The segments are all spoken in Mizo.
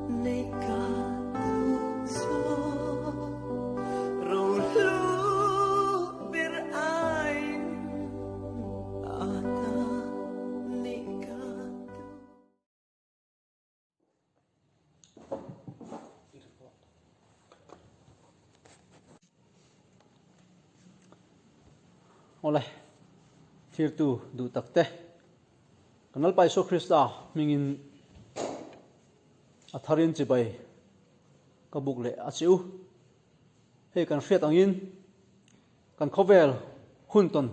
Neih ka duh zawk rohlu ber aiin a ta nih ka duh. Awle, thirtu duh tak te, kan Lalpa Isua Krista hmingin a tharin chibai ka buk leh a chiu. Hei kan hriat angin kan khawvel hun tawn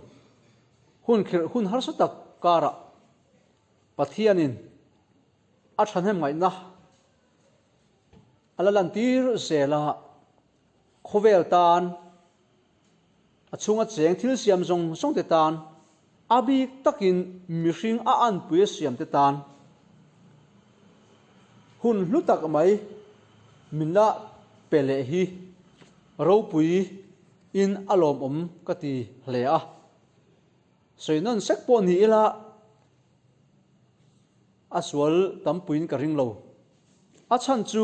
hun khirh hun harsa tak karah Pathianin a thahnem ngaihna a la lantir zel a, khawvel tan a chhunga cheng thil siam zawng zawng te tan a bik takin mihring a anpui a siam te tan hun hlu tak mai min la pe leh hi ropui in a lawmawm ka ti hle a. Sawi nawn sek pawh ni ila a sual tampuiin ka ring lo. A chhan chu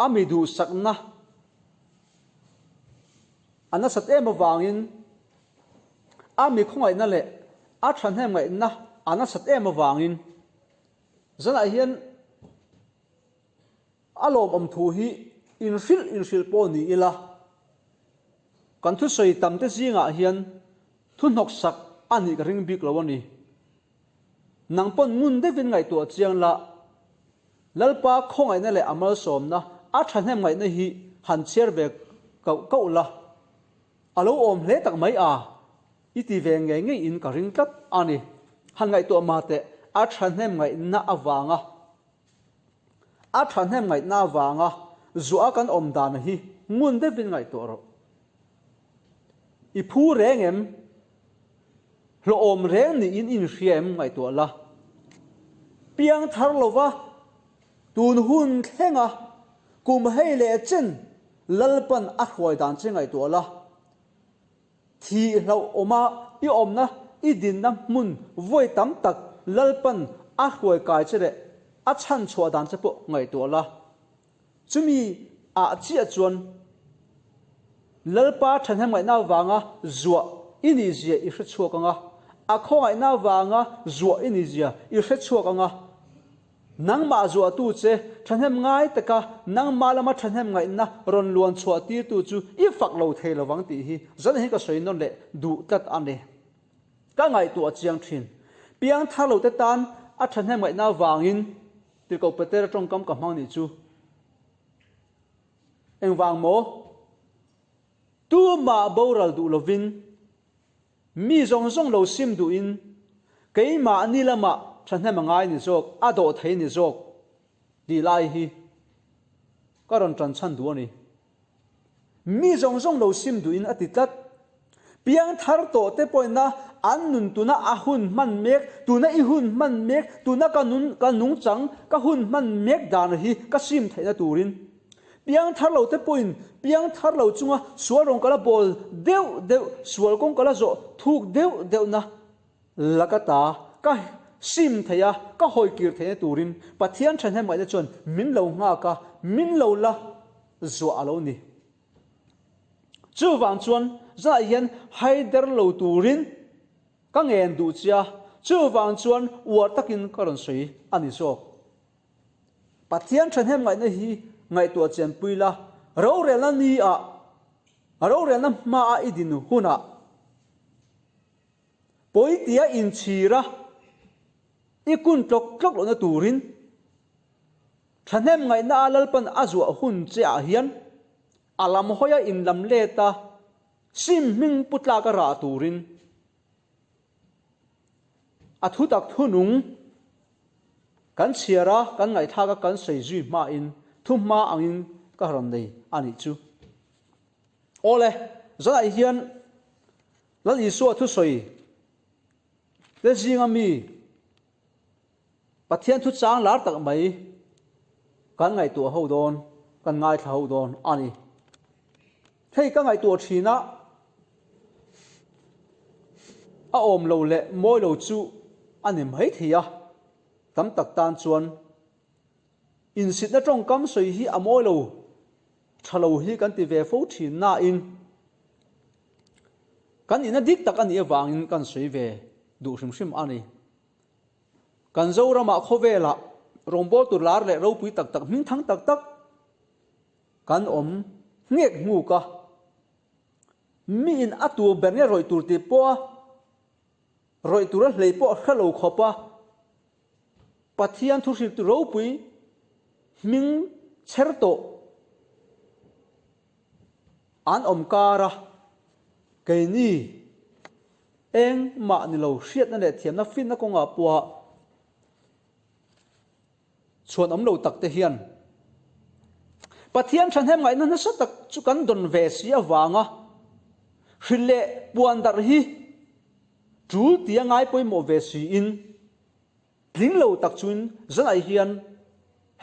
a mi duhsakna a nasat em avangin a mi khawngaihna leh a thahnemngaihna a nasat em avangin zanah hian A lawmawm thu hi inhrilh inhrilh pawh ni ila, kan thusawi tamte zingah hian thu hnawksak a nih ka ring bik lo a ni. Nang pawn ngun deuhin ngaihtuah chiang la, Lalpa khawngaihna leh a malsawmna, a thahnem ngaihna hi han chhiar ve kauh kauh la, a lo awm hle tak mai a, i ti ve ngei ngei in ka ring tlat a ni. Han ngaihtuah mah teh, a thahnem ngaihna avanga A thahnem ngaihna avanga zuah kan awm dan hi ngun deuhin ngaihtuah rawh. I phu reng em? Hlawhawm reng niin i inhria em ngaihtuah la. Piang thar lova tun hun thlenga kum hei leh chen Lalpan a hruai dan che ngaihtuah la. Thih hlauhawma i awmna i dinna hmun vawi tam tak Lalpan a hruai kai che leh a chhan chhuah dan che pawh ngaihtuah la. Chumi ah chiah chuan Lalpa thahnemngaihna avanga zuah i nih zia i hre chhuak ang a, a khawngaihna avanga zuah i nih zia i hre chhuak ang a. Nangmah zuahtu che thahnem ngai taka nangmah lama thahnem ngaihna rawn luan chhuah tirtu chu i fak lo thei lovang tih hi zan hi ka sawi nawn leh duh tlat a ni. Ka ngaihtuah chiang thin. Piang thar lo te tan a thahnem ngaihna avangin Tirhkoh Petera tawngkam ka hmang nih chu engvang maw? Tumah boral duh lovin Mi zawng zawng lo sim duhin keimahni lamah thahnem a ngai ni zawk, a dawh thei ni zawk tih lai hi ka rawn tan chhan duh a ni. Mi zawng zawng lo sim duhin a ti tlat. Piang thar tawh te pawhin a an nun tuna a hun hman mek, tuna i hun hman mek, tuna ka nun ka nungchang ka hun hman mek dan hi ka sim theihna turin Piang thar lo te pawhin piang thar lo chunga sual rawn kala bawl deuh deuh, sual kawng kala zawh thuk deuh deuhna laka ta ka sim thei a, ka hawi kir theihna turin Pathian thahnemngaihna chuan min lo nghak a, min lo la zuah a lo ni. Chuvang chuan zanah hian haider lo turin ka ngen duh che a, chuvang chuan uar takin ka rawn sawi a ni zawk. Pathian thahnem ngaihna hi ngaihtuah chianpui la, rorelna ni ah, rorelna hma a i din hunah pawitia inchhira i kun tlawk tlawk lohna turin thahnem ngaihna a Lalpan a zuah hun che ah hian a lam hawia inlam let a sim hming pu tlak a rah turin A thutak thunung kan chhiar a, kan ngaihthlak a, kan sawi zui hmain thu hma angin ka rawn nei a nih chu. Awle, zanah hian Lal Isua thusawi te zinga mi Pathian thu chang lar tak mai kan ngaihtuah ho dawn, kan ngaithla ho dawn a ni. Hei ka ngaihtuah thin a, a awm lo leh mawi lo chu a ni mai thei a, tam tak tan chuan. Insitna tawngkam sawi hi a mawi lo, tha lo hi kan ti ve fo thin nain kan nihna dik tak a nih avangin kan sawi ve duh hrim hrim a ni. Kan Zoramah khawvelah rawngbawltu lar leh ropui tak tak hmingthang tak tak kan awm nghek nghuk a, miin a tur ber nge rawih tur tih pawha rawih tura hlei pawh hre lo khawpa Pathian thuhriltu ropui hming chher tawh an awm kar a, keini engmah ni lo hriatna leh thiamna finna kawngah pawha chhuan awm lo tak te hian Pathian thahnem ngaihna nasa tak chu kan dawn ve si avanga hrilh leh puan darh hi tul tia ngai pawimawh ve siin tling lo tak chuin zanah hian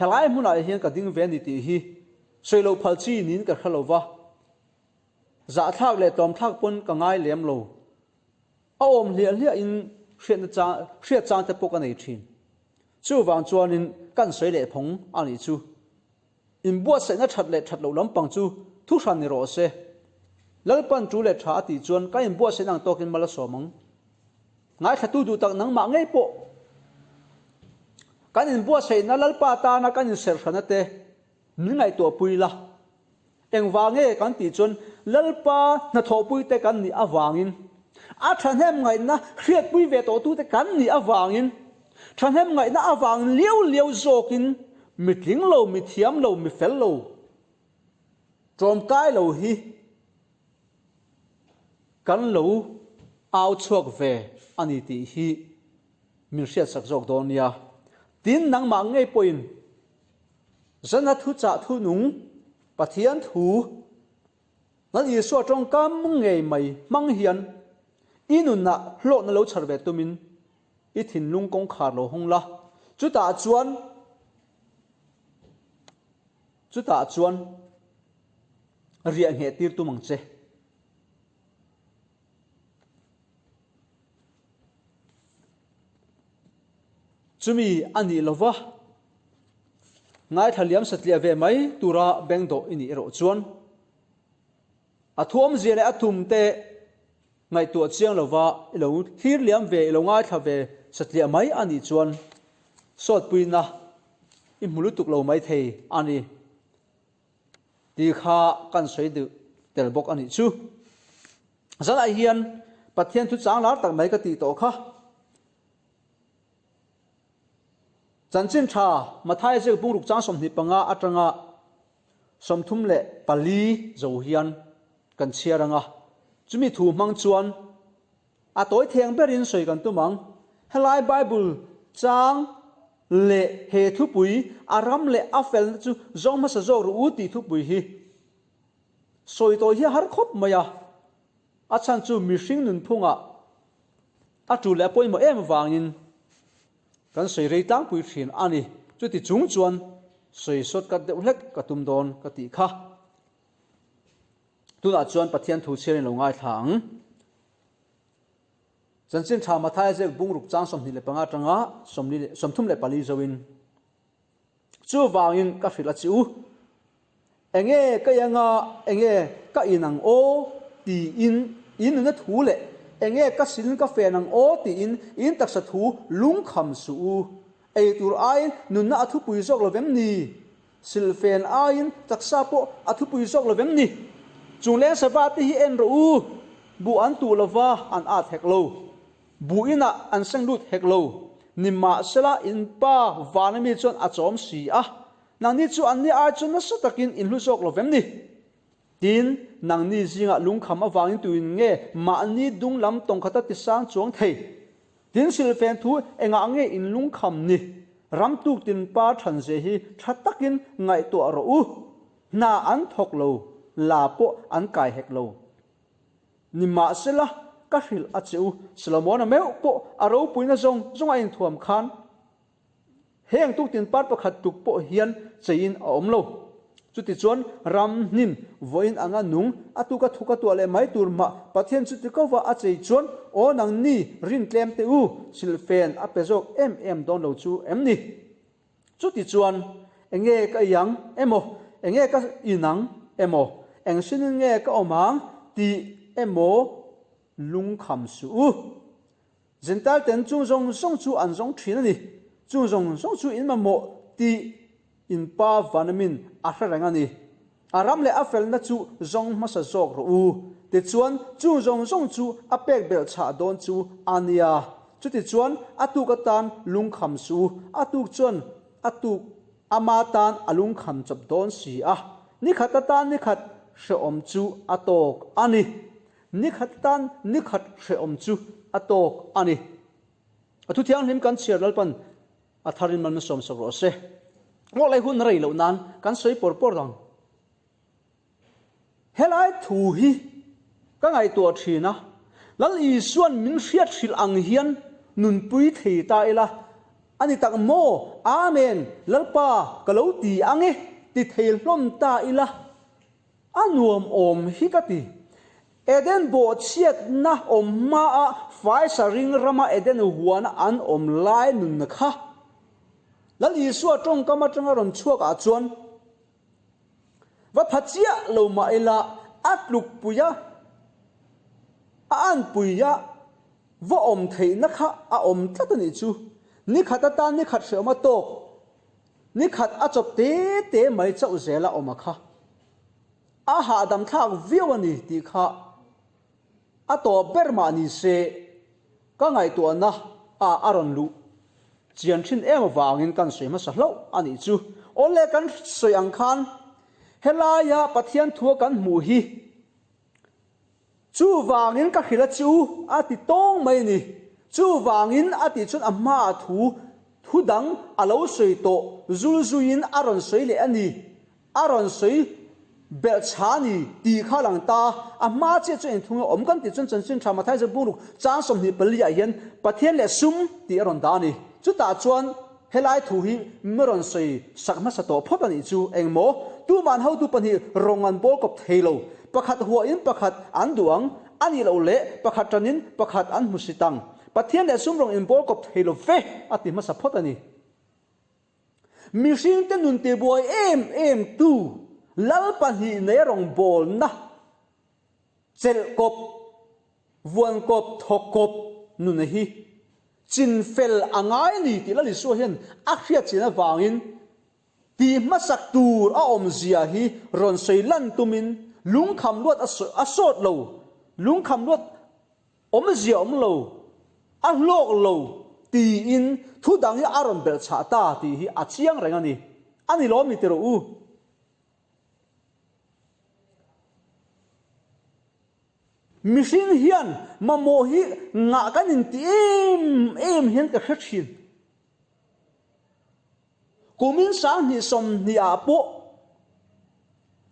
helai hmunah hian ka ding ve a ni tih hi sawi loh phal chi niin ka hre lo va, zahthlak leh tlawmthlak pawn ka ngai lem lo. A awm hliah hliahin hriatna chang, hriat chang te pawh ka nei thin. Chuvang chuanin kan sawi leh phawng a nih chu. Inbuatsaihna that leh that loh lampang chu thu hran ni rawh se. Lalpan tu leh tha a tih chuan ka inbuatsaihna ang tawkin mal a sawm ang. Ngaithlatu duh tak nangmah ngei pawh kan inbuatsaihna Lalpa tana kan inserhhrana te min ngaihtuahpui la. Engvang nge kan tih chuan Lalpa hnathawhpuite kan nih avangin, a thahnem ngaihna hriatpui ve tawhtute kan nih avangin, thahnem ngaihna avang liau liau zawkin mi tling lo, mi thiam lo, mi fel lo, tlawmkai lo hi kan lo au chhuak ve a ni tih hi min hriatsak zawk dawn nia. Tin, nangmah ngei pawhin Zana thuchah thu nung, Pathian thu, Lal Isua tawngkam ngei mai hmang hian i nunah hlawhna lo chhar ve tumin i thinlung kawngkhar lo hawng la, chutah chuan chutah chuan riah ngheh tir tum ang che. Chumi a nih lova ngaithla liam satliah ve mai tura beng dawh i nih erawh chuan a thuamzia leh a tumte ngaihtuah chiang lova i lo thlir liam ve, i lo ngaithla ve satliah mai a nih chuan sawtpuina i hmu lutuk lo mai thei a ni tih kha kan sawi duh tel bawk a nih chu. Zanah hian Pathian thu chang lar tak mai ka tih tawh kha. Chanchin tha Matthai ziak bungruk chang 25 atanga 34 zo hian kan chhiar anga, chumi thu hmang chuan a tawi theng berin sawi kan tum ang. Helai Bible chang leh he thupui a ram leh a felna chu zawng hmasa zawk rawh u tih thupui hi sawi tawi hi a har khawp mai a, a chhan chu mihring nunphungah A tu leh a pawimawh em avangin kan sawi rei tlangpui thin a ni. Chuti chung chuan sawi shortcut deuh hlek ka tum dawn ka tih kha. Tunah chuan Pathian thu chhiarin lo ngaithla ang. Chanchin tha Mathaia ziak bungruk chang 25 atanga 34 zoin. Chuvangin ka hrilh a chi u, Enge ka iang a, enge ka in ang aw? tiin in nuna thu leh Enge ka silin ka fen ang aw? tiin in taksa thu lungkham suh u. Ei tur aiin nunna a thupui zawk lo vem ni? Silfen aiin taksa pawh a thupui zawk lo vem ni? Chungleng sava te hi en rawh u, buh an tuh lova an at hek lo. Bu inah an seng lut hek lo. Nimahsela, in pa vana mi chuan a chawm si a, nangni chu anni ai chuan nasa takin in hlu zawk lo vem ni? Tin, nangni zingah lungkham avangin tuin nge mahni dung lam tawng khata tisang chuang thei? Tin, silfen thu engah nge in lungkham ni? Ram tuk tin pa thanze hi tha takin ngaihtuah rawh u. Hna an thawk lo, la pawh an kai hek lo. Nimahsela, ka hrilh a che u, Solomona meuh pawh a ropuina zawng zawng a inthuam khan heng tuktin par pakhat tluk pawh hian cheiin a awm lo. Chutichuan, ram hnim vawiin anga nung a tuka thuka tuah leh mai tur mah Pathian chuti kova a chei chuan, Aw nangni rin tlem teh u, silhfen a pe zawk em em dawn lo chu em ni? Chutichuan, Enge ka ei ang emaw, enge ka in ang emaw, eng sinin nge ka awm ang tih emaw lungkham suh u. Jentail ten chung zawng zawng chu an zawng thin a ni. Chung zawng zawng chu in mamawh tih in pa Vanamin a hre reng a ni. A ram leh a felna chu zawng hmasa zawk rawh u. Tichuan, chung zawng zawng chu a pek belh chhah dawn chu a nia. Chutichuan, a tuk atan lungkham suh u. A tuk chuan a tuk ama tan a lungkham chawp dawn si a. Nikhat atan nikhat hrehawm chu a tawk a ni. Nikhat atan nikhat hrehawm chu a tawk a ni. A thu thianghlim kan chhiar Lalpan a tharin man sawmsak rawh se. Ngawhlai hun rei loh nan kan sawi pawr pawr ang. Helai thu hi ka ngaihtuah thin a, Lal Isuan min hriat hrilh ang hian nunpui thei ta ila, a ni tak maw? Amen, Lalpa ka lo ti ang e, ti thei hlawm ta ila, a nuam awm hi ka ti. Eden bawhchhiatna awm hmaa faisa ring rama Eden huana an awm lai nunna kha Lal Isua tawngkam atanga rawn chhuak ah chuan va pha chiah lo mah ila a tlukpui a, a anpui a va awm theihna kha a awm tlat a nih chu. Nikhat atan nikhat hrehawm a tawk, nikhat a chawp te te mai chauh zela awm a kha. A hahdam thlak viau a ni tih kha a tawp ber mah ni se ka ngaihtuahna ah a rawn luh chian thin em avangin kan sawi hmasa hlauh a nih chu. Awle kan sawi ang khan helaia Pathian thua kan hmuh hi Chuvangin ka hrilh a chu a ti tawng mai a ni. Chuvangin a tih chuan a hmaah thu thu dang a lo sawi tawh zul zuiin a rawn sawi leh a ni. A rawn sawi belh chha a ni tih kha a lang ta. A hma chiah chuan engthung a awm kan tih chuan Chanchin Tha Matthai Zirpung ruk chang 24 ah hian Pathian leh sum tih a rawn dah a ni. Chutah chuan Helai thu hi mi rawn sawi sak hmasa tawh phawt a nih chu. Engmaw? Tuman hotu pahnih rawng an bawl kawp thei lo. Pakhat huahin pakhat an duh ang, a nih loh leh pakhat tanin pakhat an hmu si tang. Pathian leh sum rawng in bawl kawp thei lo ve, a ti hmasa phawt a ni. Mihringte nun tibuai em em tu Lal pahnih nei rawng bawlna chelh kawp, vuan kawp, thawk kawp nuna hi chin fel a ngai a ni tih Lal Isua hian a hriat chin avangin tih hmasak tur a awmzia hi rawn sawi lan tumin lungkham luat a sawt lo, lungkham luat awmzia awm lo, a hlawk lo tiin thu dang hi a rawn belh chhah ta tih hi a chiang reng a ni. A ni lawm ni ti rawh u. Mihring hian mamawh hi ngah kan inti em em hian ka hre thin. Kumin 2020 ah pawh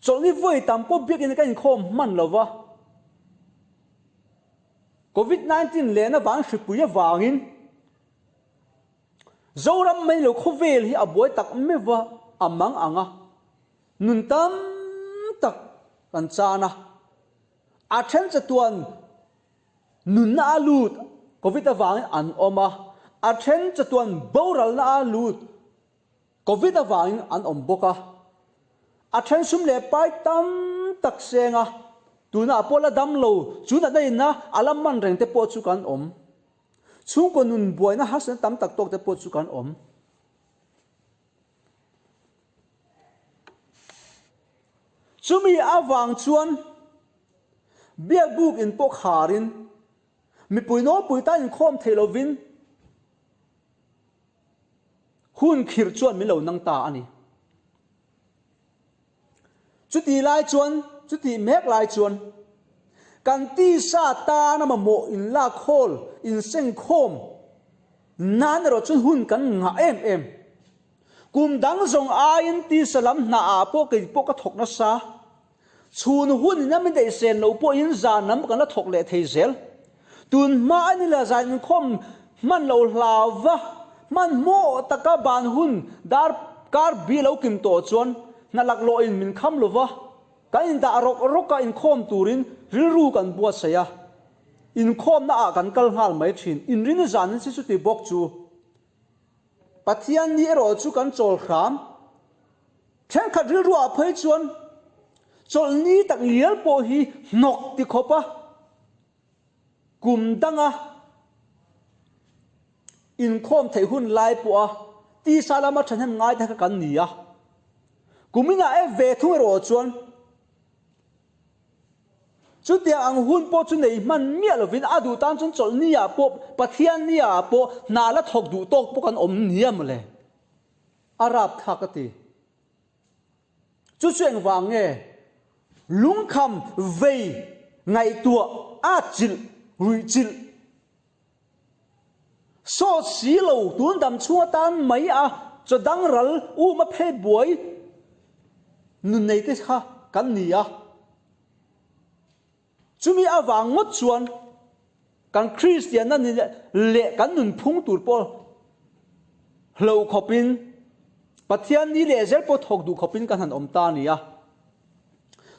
chawlhni vawi tam pawh biakinn kan inkhawm hman lo va. Covid 19 lehna vang hripui avangin Zoram mai lo khawvel hi a buai tak meuh va, a mang ang a. Nun tam tak kan chan a, a then chatuan nunna a lut Covid avangin an awm a, a then chatuan boralna a lut Covid avangin an awm bawk a, a then sum leh pai tam tak seng a, tunah pawh la dam lo chu natna inna a la man reng te pawh chu kan awm. Chhungkaw nun buaina harsatna tam tak tawk te pawh chu kan awm. Chumi avang chuan biakbuk in pawh kharin mipui nawlpui tan inkhawm theih lovin hun khirh chuan min lo nang ta a ni. Chutih lai chuan, chutih mek lai chuan kan tisa tana mamawh inlakhawl, insengkhawm nan erawh chuan hun kan ngah em em. Kum dang zawng aiin tisa lam hna ah pawh kei pawh ka thawk nasa. Chhun hun in a min daih sen loh pawhin zan lam kan la thawk leh thei zel. Tun hma a ni la zan inkhawm hman lo hlau va, hmanhmawh taka ban hun dar kar bi lo kim tawh chuan hna laklawh in min kham lo va, kan indah rawk rawk a inkhawm turin rilru kan buatsaih a, inkhawmna ah kan kal nghal mai thin. Inrin zan in si chuti bawk chu Pathian ni erawh chu kan chawl hram. Thenkhat rilruah phei chuan chawlhni tak ngial pawh hi hnawk ti khawp a, kum danga inkhawm theih hun lai pawha tisa lama thahnem ngai te kha kan ni a. Kuminah e ve thung erawh chuan Chutiang ang hun pawh chu nei hman miah lovin a duh tan chuan chawlhni ah pawh Pathian ni ah pawh hna la thawk duh tawk pawh kan awm nia mawle. A rapthlak a ti. Chu chu engvang nge? Lungkham vei ngaihtuah a chilh ruih chilh sawt si lo tun dam chhung atan mai a chaw dang ral um a phe buai nun nei te kha kan ni a. Chumi avang ngawt chuan kan Kristianna ni leh kan nunphung tur pawh hlo khawpin Pathian ni leh zel pawh thawk duh khawpin kan han awm ta a ni a.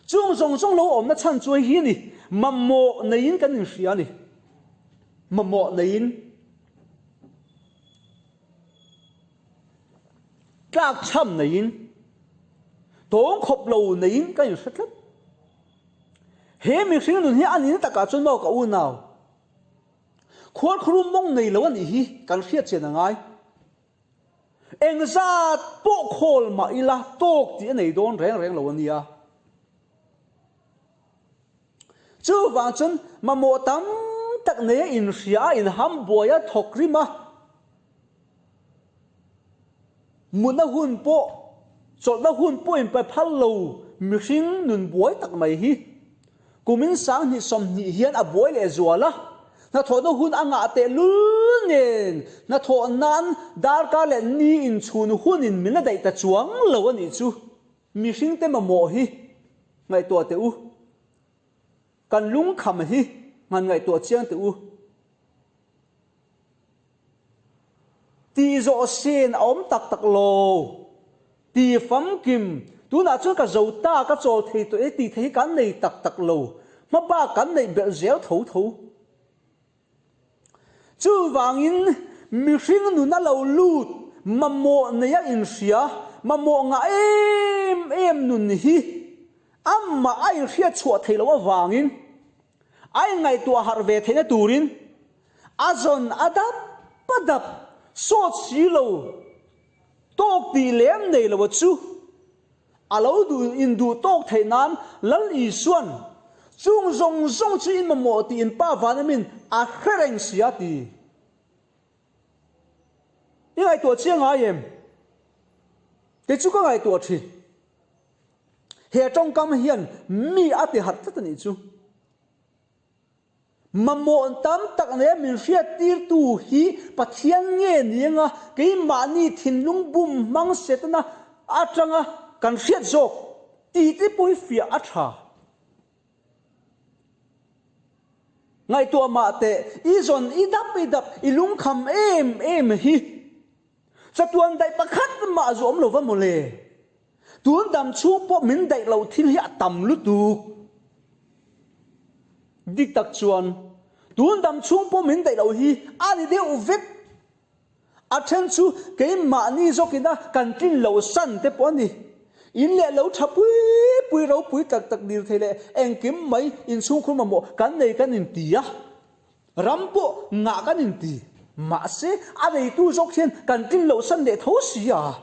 Chung zawng zawng lo awmna chhan chu hei hi a ni, mamawh neiin kan inhria a ni. Mamawh neiin tlakchham neiin tawng khawp lo neiin kan inhre tlat. He mihring nun hi a nihna takah chuan maw ka unau, khuarkhurum mawng nei lo a nih hi kan hriat chian a ngai. Engzat pawh khawl mah ila tawk tih a nei dawn reng reng lo a nia. Chuvang chuan mamawh tam tak nei a inhria a, inham buai a, thawk rim a, Mutna hun pawh, chawlhna hun pawh inpe phal lo mihring nun buai tak mai hi kumin 20 20 hian a buai leh zual a, hnathawhna hun a ngah teh lul nen hnathawh nan darkar leh ni inchhun hunin min la daih ta chuang lo a nih chu. Mihringte mamawh hi ngaihtuah teh u. Kan lungkham hi ngan ngaihtuah chiang teh u. Tih zawh sin a awm tak tak lo. Ti famkim, tunah chuan ka zo ta, ka chawl thei tawh e tih thei hi kan nei tak tak lo. Hmabak kan neih belh zel tho tho. Chuvangin mihring nuna lo lut, mamawh neia inhria, mamawh ngah em em nun hi amah a inhriat chhuah theih loh avangin a inngaihtuah harh ve theihna turin A zawn a dap a dap, sawt si lo, tawk tih lem nei lo a chu. A lo duh induh tawk theih nan Lal Isuan chung zawng zawng chu in mamawh tih in Pa Vanamin a hre reng si a ti. I ngaihtuah chiang ngai em? Kei chu ka ngaihtuah thin. He tawngkam hian mi a ti harh tlat a nih chu. Mamawh tam tak nen min hriattirtu hi Pathian nge ni anga keimahni thinlung bum hmang Setana atanga kan hriat zawk tih te pawh hi fiah a tha. Ngaihtuah mah teh, i zawn i dap i dap, i lungkham em em hi chatuan daih pakhat mah zu awm lo va mawle. Tun dam chhung pawh min daih loh thil hi a tam lutuk. Dik tak chuan tun dam chhung pawh min daih loh hi a ni deuh vek. A then chu keimahni zawkina kan tlin loh san te pawh a ni. In leh lo tha pui pui ropui tak tak dil thei leh engkim mai inchhungkhur mamawh kan nei kan inti a. Ram pawh ngah kan inti. Mahse a neitu zawk hian kan tlin loh san leh tho si a.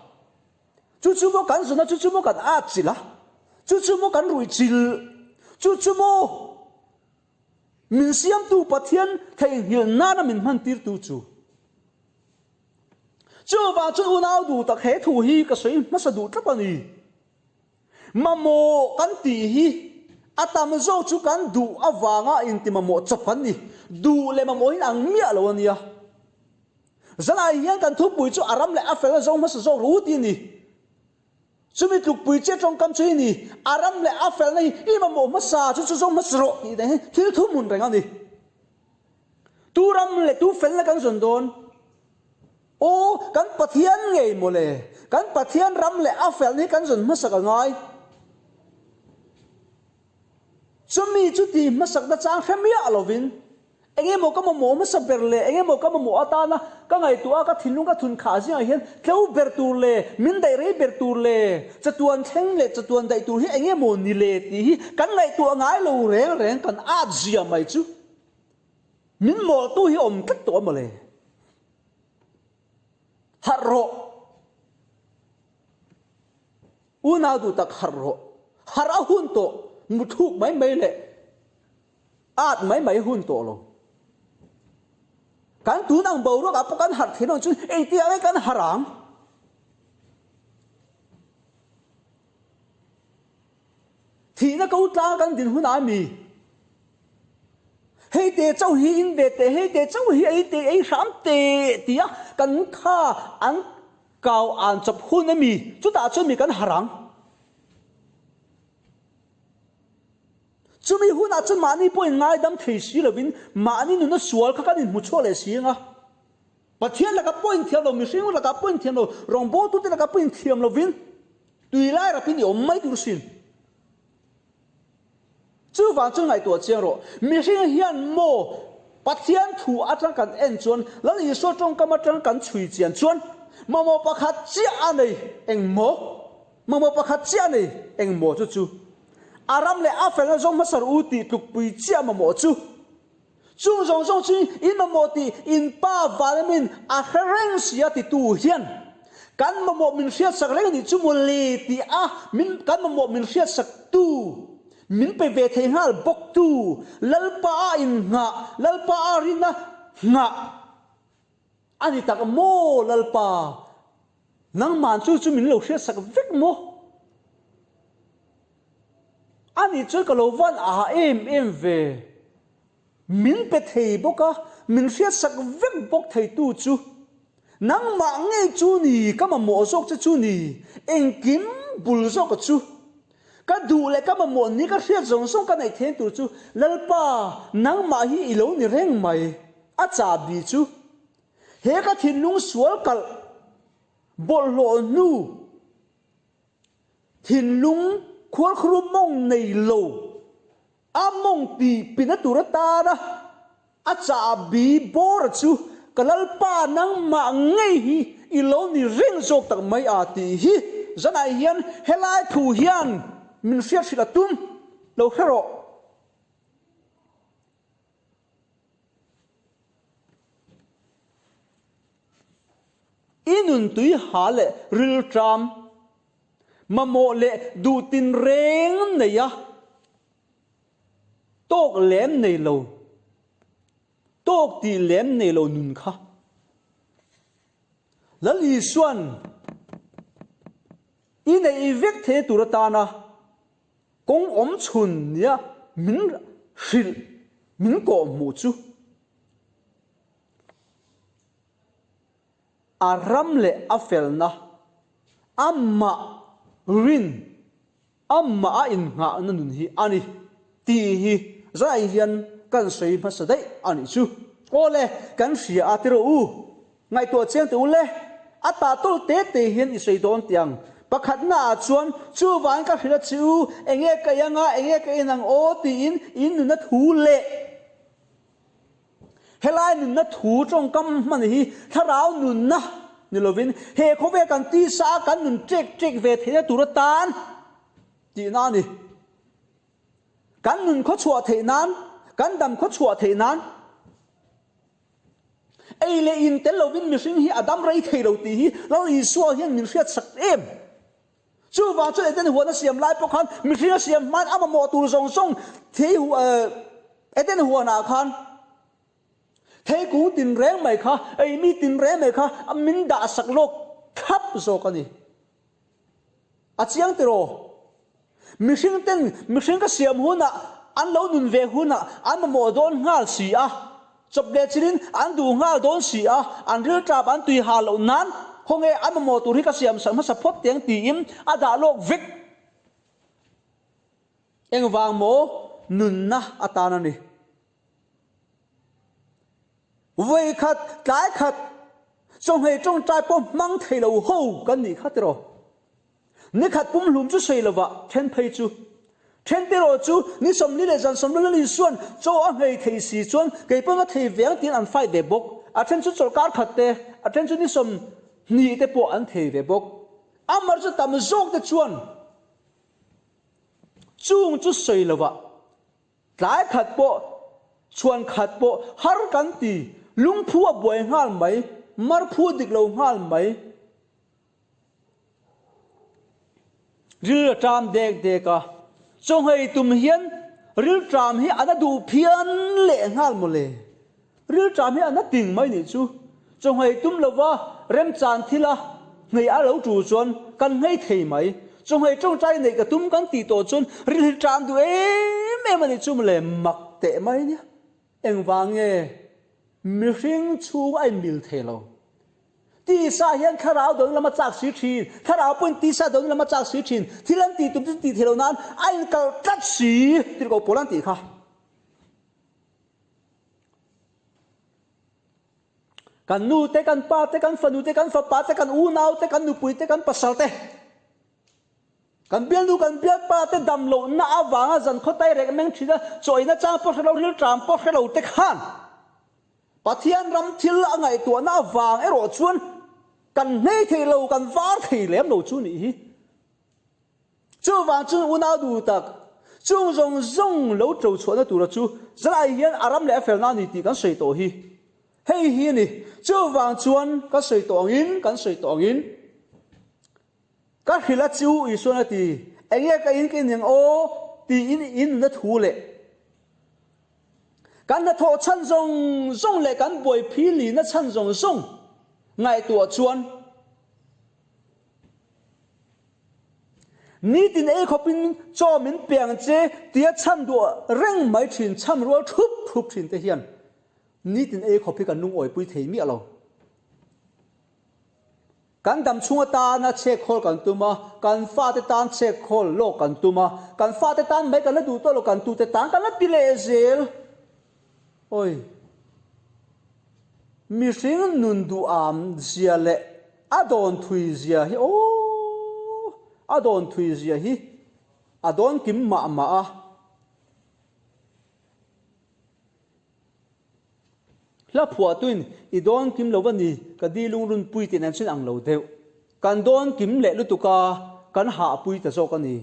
Chu chu maw kan zun a, chu chu maw kan at chilh a, chu chu maw kan ruih chilh, chu chu maw min siamtu Pathian theihnghilh nana min hmantirtu chu. Chuvang chuan unau duh tak he thu hi ka sawi hmasa duh tlat a ni. Mamawh kan tih hi a tam zawk chu kan duh avanga inti mamawh chawp kan ni. Duh leh mamawh hi an ang miah lo a nia. Zalai hian kan thupui chu a ram leh a fel a zawng hmasa zawk ru ti a ni. Chumi tlukpui chiah tawngkam chu hi ni, a ram leh a felna hi i mamawh hmasa chu chu zawng hmasa rawh tih dan hi thil thuhmun reng a ni. Tu ram leh tu felna kan zawn dawn? Aw, kan Pathian ngei mawle, kan Pathian ram leh a felna hi kan zawn hmasak a ngai. Chumi chu tih hmasakna chang hre miah lovin. Eng emaw ka mamawh hmasa ber leh eng emaw ka mamawh atana ka ngaihtuah a, ka thinlung ka thun khah zingah hian tlo ber tur leh min daih rei ber tur leh chatuan thleng leh chatuan daih tur hi eng emaw ni le tih hi kan ngaihtuah ngai lo reng reng kan at zia mai chu min mawlhtu hi awm tlat tawh a mawle. Harh rawh! Unau duh tak harh rawh. Harh a hun tawh, muthluk mai mai leh at mai mai hun tawh lo. Kan tun ang boruak ah pawh kan harh thei lo chuan engtiang nge kan harh ang? Thihna ko tlang kan din hunah mi hei te chauh hi in ve teh, hei te chauh hi ei teh, ei hram teh tia kan kha an Kau an chawp hun a mi? Chutah chuan mi kan harh ang. Chumi hunah chuan mahni pawhin ngaidam thei si lovin mahni nuna sual kha kan inhmu chhuak leh si ang a. Pathian lakah pawh inthiam lo, mihring lakah pawh inthiam lo, rawngbawltute lakah pawh inthiam lovin tui lai rapin i awm mai tur sin. Chuvang chu ngaihtuah chiang rawh. Mihring hian maw Pathian thu atang kan en chuan, Lal Isua tawngkam atang kan chhui chian chuan mamawh pakhat chiah a nei eng maw? Mamawh pakhat chiah a nei eng maw chu chu? A ram leh a felna zawng hmasa rawh u tih tlukpui chiah mamawh chu. Chung zawng zawng chu in mamawh tih in pa Valemin a hre reng si a titu hian kan mamawh min hriatsak reng anih chu mawle tih a min kan mamawh min hriatsak tu min pe ve thei nghal bawk tu Lalpa a innghah Lalpa a rinna nghah a ni tak maw Lalpa nangman chu chu min lo hriatsak vek maw? A nih chuan ka lo van aha em em ve. Min pe thei bawk a, min hriatsak vek bawk theitu chu nangmah ngei chu ni, ka mamawh zawk che chu ni, engkim bul zawka chu. Ka duh leh ka mamawh ni ka hriat zawng zawng ka neih thein tur chu Lalpa nangmah hi i lo ni reng mai, a chahbi chu. He ka thinlung sual kalh bawlhhlawh hnu. Thinlung khualkhru mawng nei lo, a mawng tih pina tur atana a chahbi bawra chu ka Lalpa nangmah ngei hi i lo ni reng zawk tak mai a tih hi zanah hian helai thu hian min hriat hrilh a tum lo hre rawh. I nun tui ha leh rilṭam, mamawh leh duh tinreng nei a, tawk lem nei lo, tawk tih lem nei lo nun kha. Lal Isua'n i neih vek thei tur atana Kawng awm chhun nia min hrilh, min kawh hmuh chu a ram leh a felna, amah rin, amah a innghahna nun hi a ni tih hi zai hian kan sawi hmasa daih a nih chu. Aw le, kan hria a ti rawh u. Ngaihtuah chiang teh u le, a tah tawlh te te hian i sawi dawn tih ang. Pakhatna ah chuan, chuvangin ka hrilh a che u, enge ka ei anga, enge ka en ang aw tiin in nunna thu leh helai nunna thu tawngkam hman hi thlarau nunna ni lovin he khawvel kan tisa a kan nun ṭek ṭek ve theihna tur atan tihna a ni. Kan nun khawchhuah theih nan, kan dam khawchhuah theih nan, Ei leh in tel lovin mihring hi a dam rei thei lo tih hi Lal Isua hian min hriatsak em? Chuvang chuan Eden huan a siam lai pawh khan mihring a siam hmain a mamawh tur zawng zawng thei Eden huanah khan thei kung tinreng mai kha, ei mi tinreng mai kha min dahsak lawk thlap zawk a ni. A chiang tiraw? Mihring ten mihring ka siam hunah an lo nun ve hunah an mamawh dawn nghal si a, chawp leh chilin an duh nghal dawn si a, an rilṭap an tui ha loh nan khawnge an mamawh tur hi ka siam sak hmasa phawt teng tiin a dah lawk vek. Engvang maw nunna atan a ni. Vawi khat, tlai khat, chawhmeh tawngtai pawh hmang thei lo ho kan nih kha tiraw? Ni khat pumhlum chu sawi lovah then phei chu. Then te erawh chu ni 40 leh zan 40 lal Isua'n chaw a nghei thei si chuan kei pawn ka thei ve ang tiin an fight ve bawk. A then chu chawlhkar khat te, a then chu ni 20 te pawh an thei ve bawk. Amar chu tam zawk te chuan chung chu sawi lovah tlai khat pawh, chhuan khat pawh har kan ti, lungphu a buai nghal mai, marphu dik lo nghal mai. Ril a ṭam dek dek a, chawnghei tum hian ril ṭam hi a na duh phian leh nghal mawle. Ril ṭam hi a na ting mai nih chu. Chawnghei tum lova remchan thil a nghei a lo ṭul chuan kan nghei thei mai. Chawnghei ṭawngṭai neih ka tum kan tih tawh chuan ril hi ṭam duh em em a nih chu mawle, mak teh mai nia. Engvang nge mihring chhung a inmil thei lo? Tisa hian thlarau dawng lam a chak si thin, thlarau pawhin tisa dawng lam a chak si thin, thil an tih tum chu tih theih loh nan a inkalh tlat si tih ko pawl an tih kha. Kan nu te, kan pa te, kan fanu te, kan fapa te, kan unau te, kan nupui te, kan pasal te, kan bialnu, kan bialpa te dam lohna avanga zan khawtai rek meng thin a, chawina chang pawh hre lo, rilṭam pawh hre lo te khan Pathian ram thil a ngaihtuahna avang erawh chuan kan hnei thei lo, kan var thei lem lo chu nih hi. Chuvang chuan unau duh tak, chung zawng zawng lo to chhuahna tura chu zalai hian a ram leh a felna a ni tih kan sawi tawh hi. Hei hi a ni. Chuvang chuan kan sawi tawh angin, kan sawi tawh angin, Ka hrilh a chu Isuan a ti, Enge ka in ka in ang aw? tiin in nuna thu leh kan hnathawh chhan zawng zawng leh kan buaiphi lina chhan zawng zawng ngaihtuah chuan nitin ei khawpin chaw min pe ang che tia chhan duah reng mai thin chhan rual thup thup thin te hian nitin ei khawp hi kan lungawipui thei miah lo. Kan dam chhung atana chhek khawl kan tum a, kan fate tan chhek khawl lawk kan tum a, kan fate tan mai kan la duh tawh lo, kan tute tan kan la ti leh zel. Awi! Mihring nun duham zia leh a dawn thui zia hi aw! A dawn thui zia hi a dawn kim mah mah a. Hla phuahtuin i dawn kim lo a ni, ka di lungrunpui tih nen chuan ang lo deuh. Kan dawn kim leh lutuk a, kan hahpui ta zawk a ni.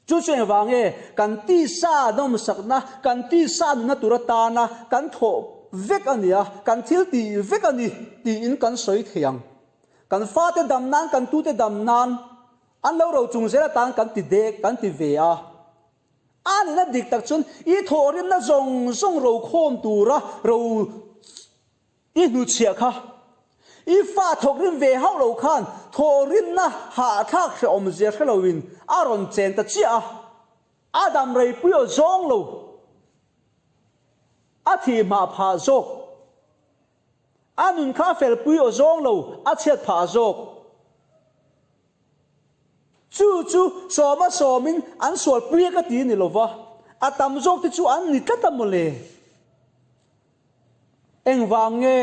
Chu chu engvang nge kan tisa nawmsakna, kan tisa nunna tur atana kan thawh vek a nia, kan thil tih vek a ni tiin kan sawi thei ang. Kan fate dam nan, kan tute dam nan an lo ro chung zel atan kan ti dek, kan ti ve a. A nihna dik tak chuan i thawhrimna zawng zawng rokhawm tura ro i hnuchhiah kha. I fa thawkrim ve hauh lo khan thawhrimna hahthlak hrehawmzia hre loin a rawn chen ta chiah a. A dam reipui aw zawng lo. A thih hmah phah zawk. A nun kha a felpui aw zawng lo, a chhiat phah zawk. Chu chu sawma sawmin an sualpui a ka ti ni lova, a tam zawk te chu an ni tlat a mawle. Engvang nge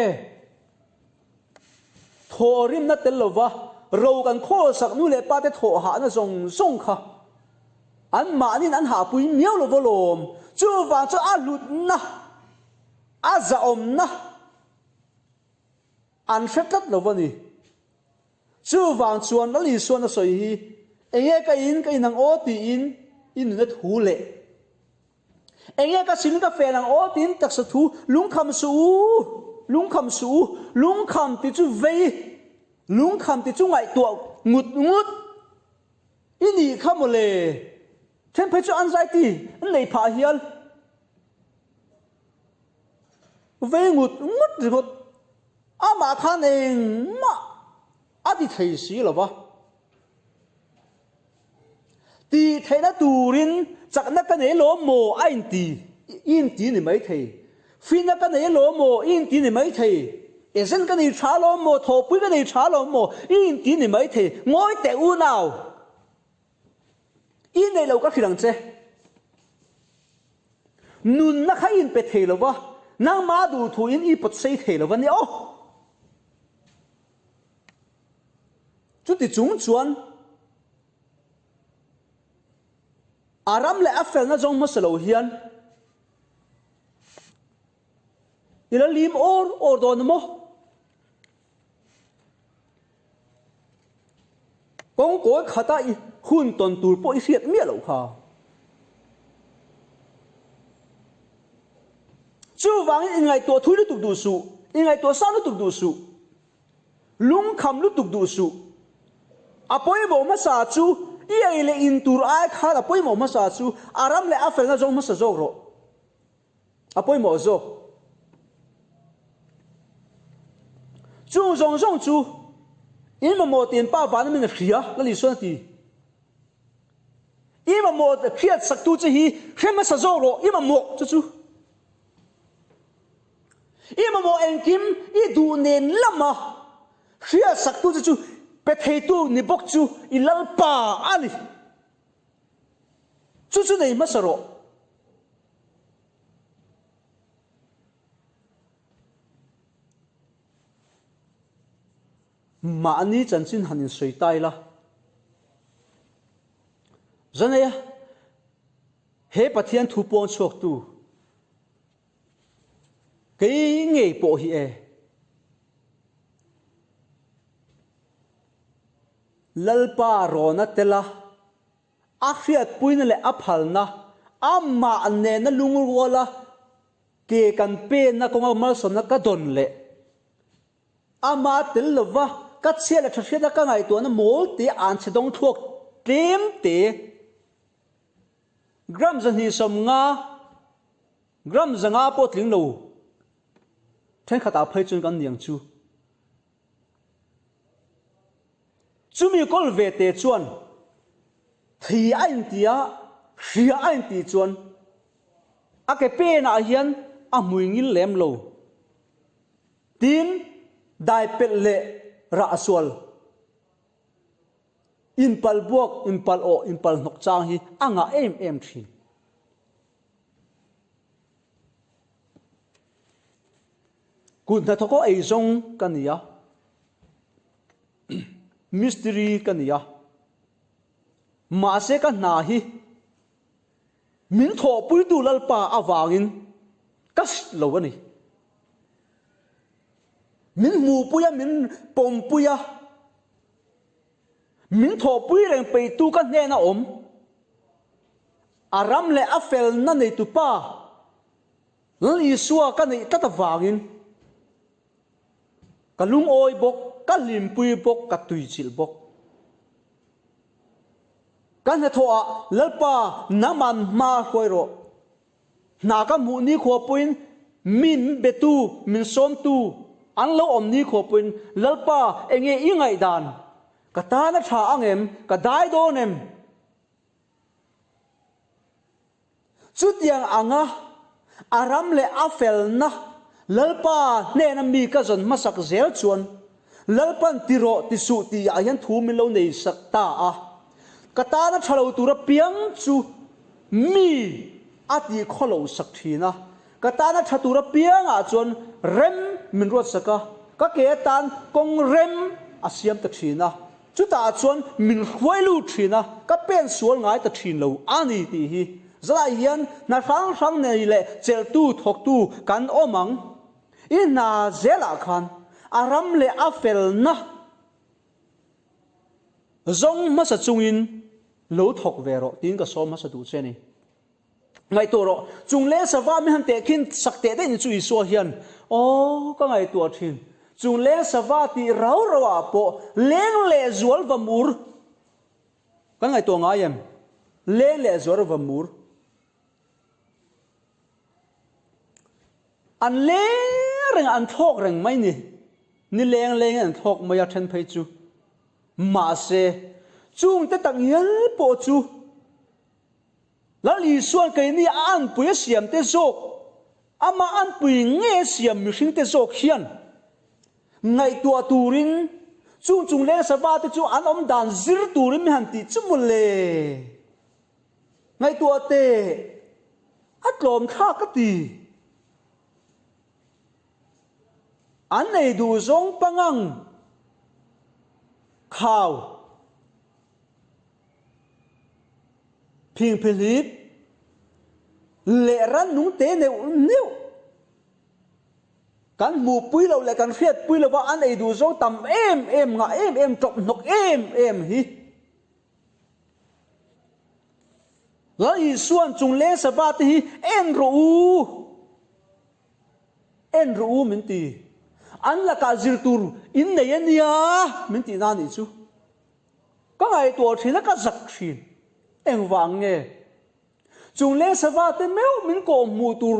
thawhrimna tel lova ro kan khawlsak nu leh pa te thawh hahna zawng zawng kha an mahniin an hahpui miau lova lawm. Chuvang chu a hlutna, a zahawmna an hre tlat lova ni. Chuvang chuan Lal Isuan a sawi hi, Enge ka in ka in ang aw tiin i nuna thu leh Enge ka sin ka fel ang aw tiin taksa thu lungkham suh u, lungkham suh u, lungkham ti chu vei, lungkham ti chu ngaihtuah ngut ngut i nih kha mawle. Then phei chu anxiety an nei phah hial. Vei ngut ngut ringawt. Amah khan engmah a ti thei si lo va. Tih theihna turin chakna ka nei lo maw a inti, i inti ni mai thei. Fina ka nei lo maw i inti ni mai thei. Ezen ka nei tha lo maw, thawhpui ka nei tha lo maw i inti ni mai thei. Ngawi teh unau. I neih lo ka hrilh ang che. Nunna kha i inpe thei lo va, nangmah duh thuin i pawt sei thei lo va nia aw. Chuti chung chuan. A ram leh a felna zawng hmasa lo hian i la lim awr awr dawn a maw? Kawng kawi khata i hun tawn tur pawh i hriat miah loh kha. Chuvangin inngaihtuah thui lutuk duh suh, inngaihtuah sang lutuk duh suh. Lungkham lutuk duh suh. A pawimawh hmasa chu i ei leh in tur ai khan a pawimawh hmasa chu a ram leh a felna zawng hmasa zawk rawh. A pawimawh zawk. Chung zawng zawng chu in mamawh tiin Pa Vana min a hria, Lal Isuan a ti. I mamawh hriat saktu che hi hre hmasa zawk rawh, i mamawh chu chu. I mamawh engkim i duh nen lama hriat saktu che chu pe theitu ni bawk chu i Lalpa a ni. Chu chu nei hmasa rawh. Mahni chanchin han insawi ta ila. Zaneia, he Pathian thu puang chhuaktu Kei ngei pawh hi e. Lalpa rawn a tel a, a hriatpuina leh a phalna, amah nena lungruala ke kan penna kawnga malsawmna ka dawn leh amah tel lova ka chhia leh tha hriatna ka ngaihtuahna mawl te an chhe dawng thluak tlem te Gram 250, gram 500 pawh tling lo thenkhatah phei chuan kan niang chu. Chumi kawl ve te chuan thei a inti a, hria a inti chuan a ke penah hian a hmui ngil lem lo. Tin, dai pelh leh rah sual. Inpal buak, inpal awh, inpal hnawk chang hi a ngah em em thin. Kut hnathawk aw eizawng ka ni a, mistiri ka ni a, mahse ka hna hi min thawhpuitu Lalpa avangin ka hrit lo a ni. Min hmuhpui a, min pawmpui a. Min thawhpui reng peihtu ka hnena awm, a ram leh a felna neitupa Lal Isua ka neih tlat avangin ka lungawi bawk, ka hlimpui bawk, ka tuichilh bawk. Ka hnathawhah Lalpa nangman hma hruai rawh. Hna ka hmuh nikhua pawhin min betu, min sawmtu an lo awm nikhua pawhin, Lalpa, enge i ngaihdan? Ka tan a tha ang em? Ka dai dawn em? Chutiang anga a ram leh a felna Lalpa hnena mi ka zawn hmasak zel chuan Lalpan ti rawh ti suh tih ah hian thu min lo nei sak ta a. Ka tana tha lo tur apiang chu mi a tih khaw lo sak thin a. Ka tana tha tur apiang ah chuan rem min ruat sak a, ka ke atan kawng rem a siam ta thin a. Chutah chuan min hruai lut thin a, ka pen sual ngai ta thin lo a ni tih hi. Zalai hian hna hrang hrang nei leh chelhtu thawktu kan awm ang. I hna zelah khan a ram leh a felna zawng hmasa chungin lo thawk ve rawh tiin ka sawm hmasa duh che a ni. Ngaihtuah rawh, chung leng sava mi han tehkhin sak teh daih ni chu Isua hian, Aw, ka ngaihtuah thin, chung leng sava tih rau rau ah pawh leng leh zual va mur kan ngaihtuah ngai em? Leng leh zual va mur. An leng reng a, an thlawk reng mai ni. Ni leng lengin an thlawk mai a then phei chu. Mahse, chungte tak ngial pawh chu Lal Isua'n keini a anpui a siamte zawk, amah anpui nge a siam mihringte zawk hian ngaihtuah turin chung chung leng sava te chu an awm dan zir turin mi han tih chu mawle. Ngaihtuah teh, a tlawm thlak ka ti. An ei duh zawng pangang khau. Phingphihlip leh rannung te neuh neuh kan hmuhpui loh leh kan hriatpui lova an ei duh zawng tam em em ngah em em tawp hnawk em em hi. Lal Isua'n chung leng sava te hi en rawh u, en rawh u min ti. An lakah zir tur in nei a nia min tih na nih chu. Ka ngaihtuah thin a, ka zak thin. Engvang nge? Chung leng sava te meuh min kawh hmuh tur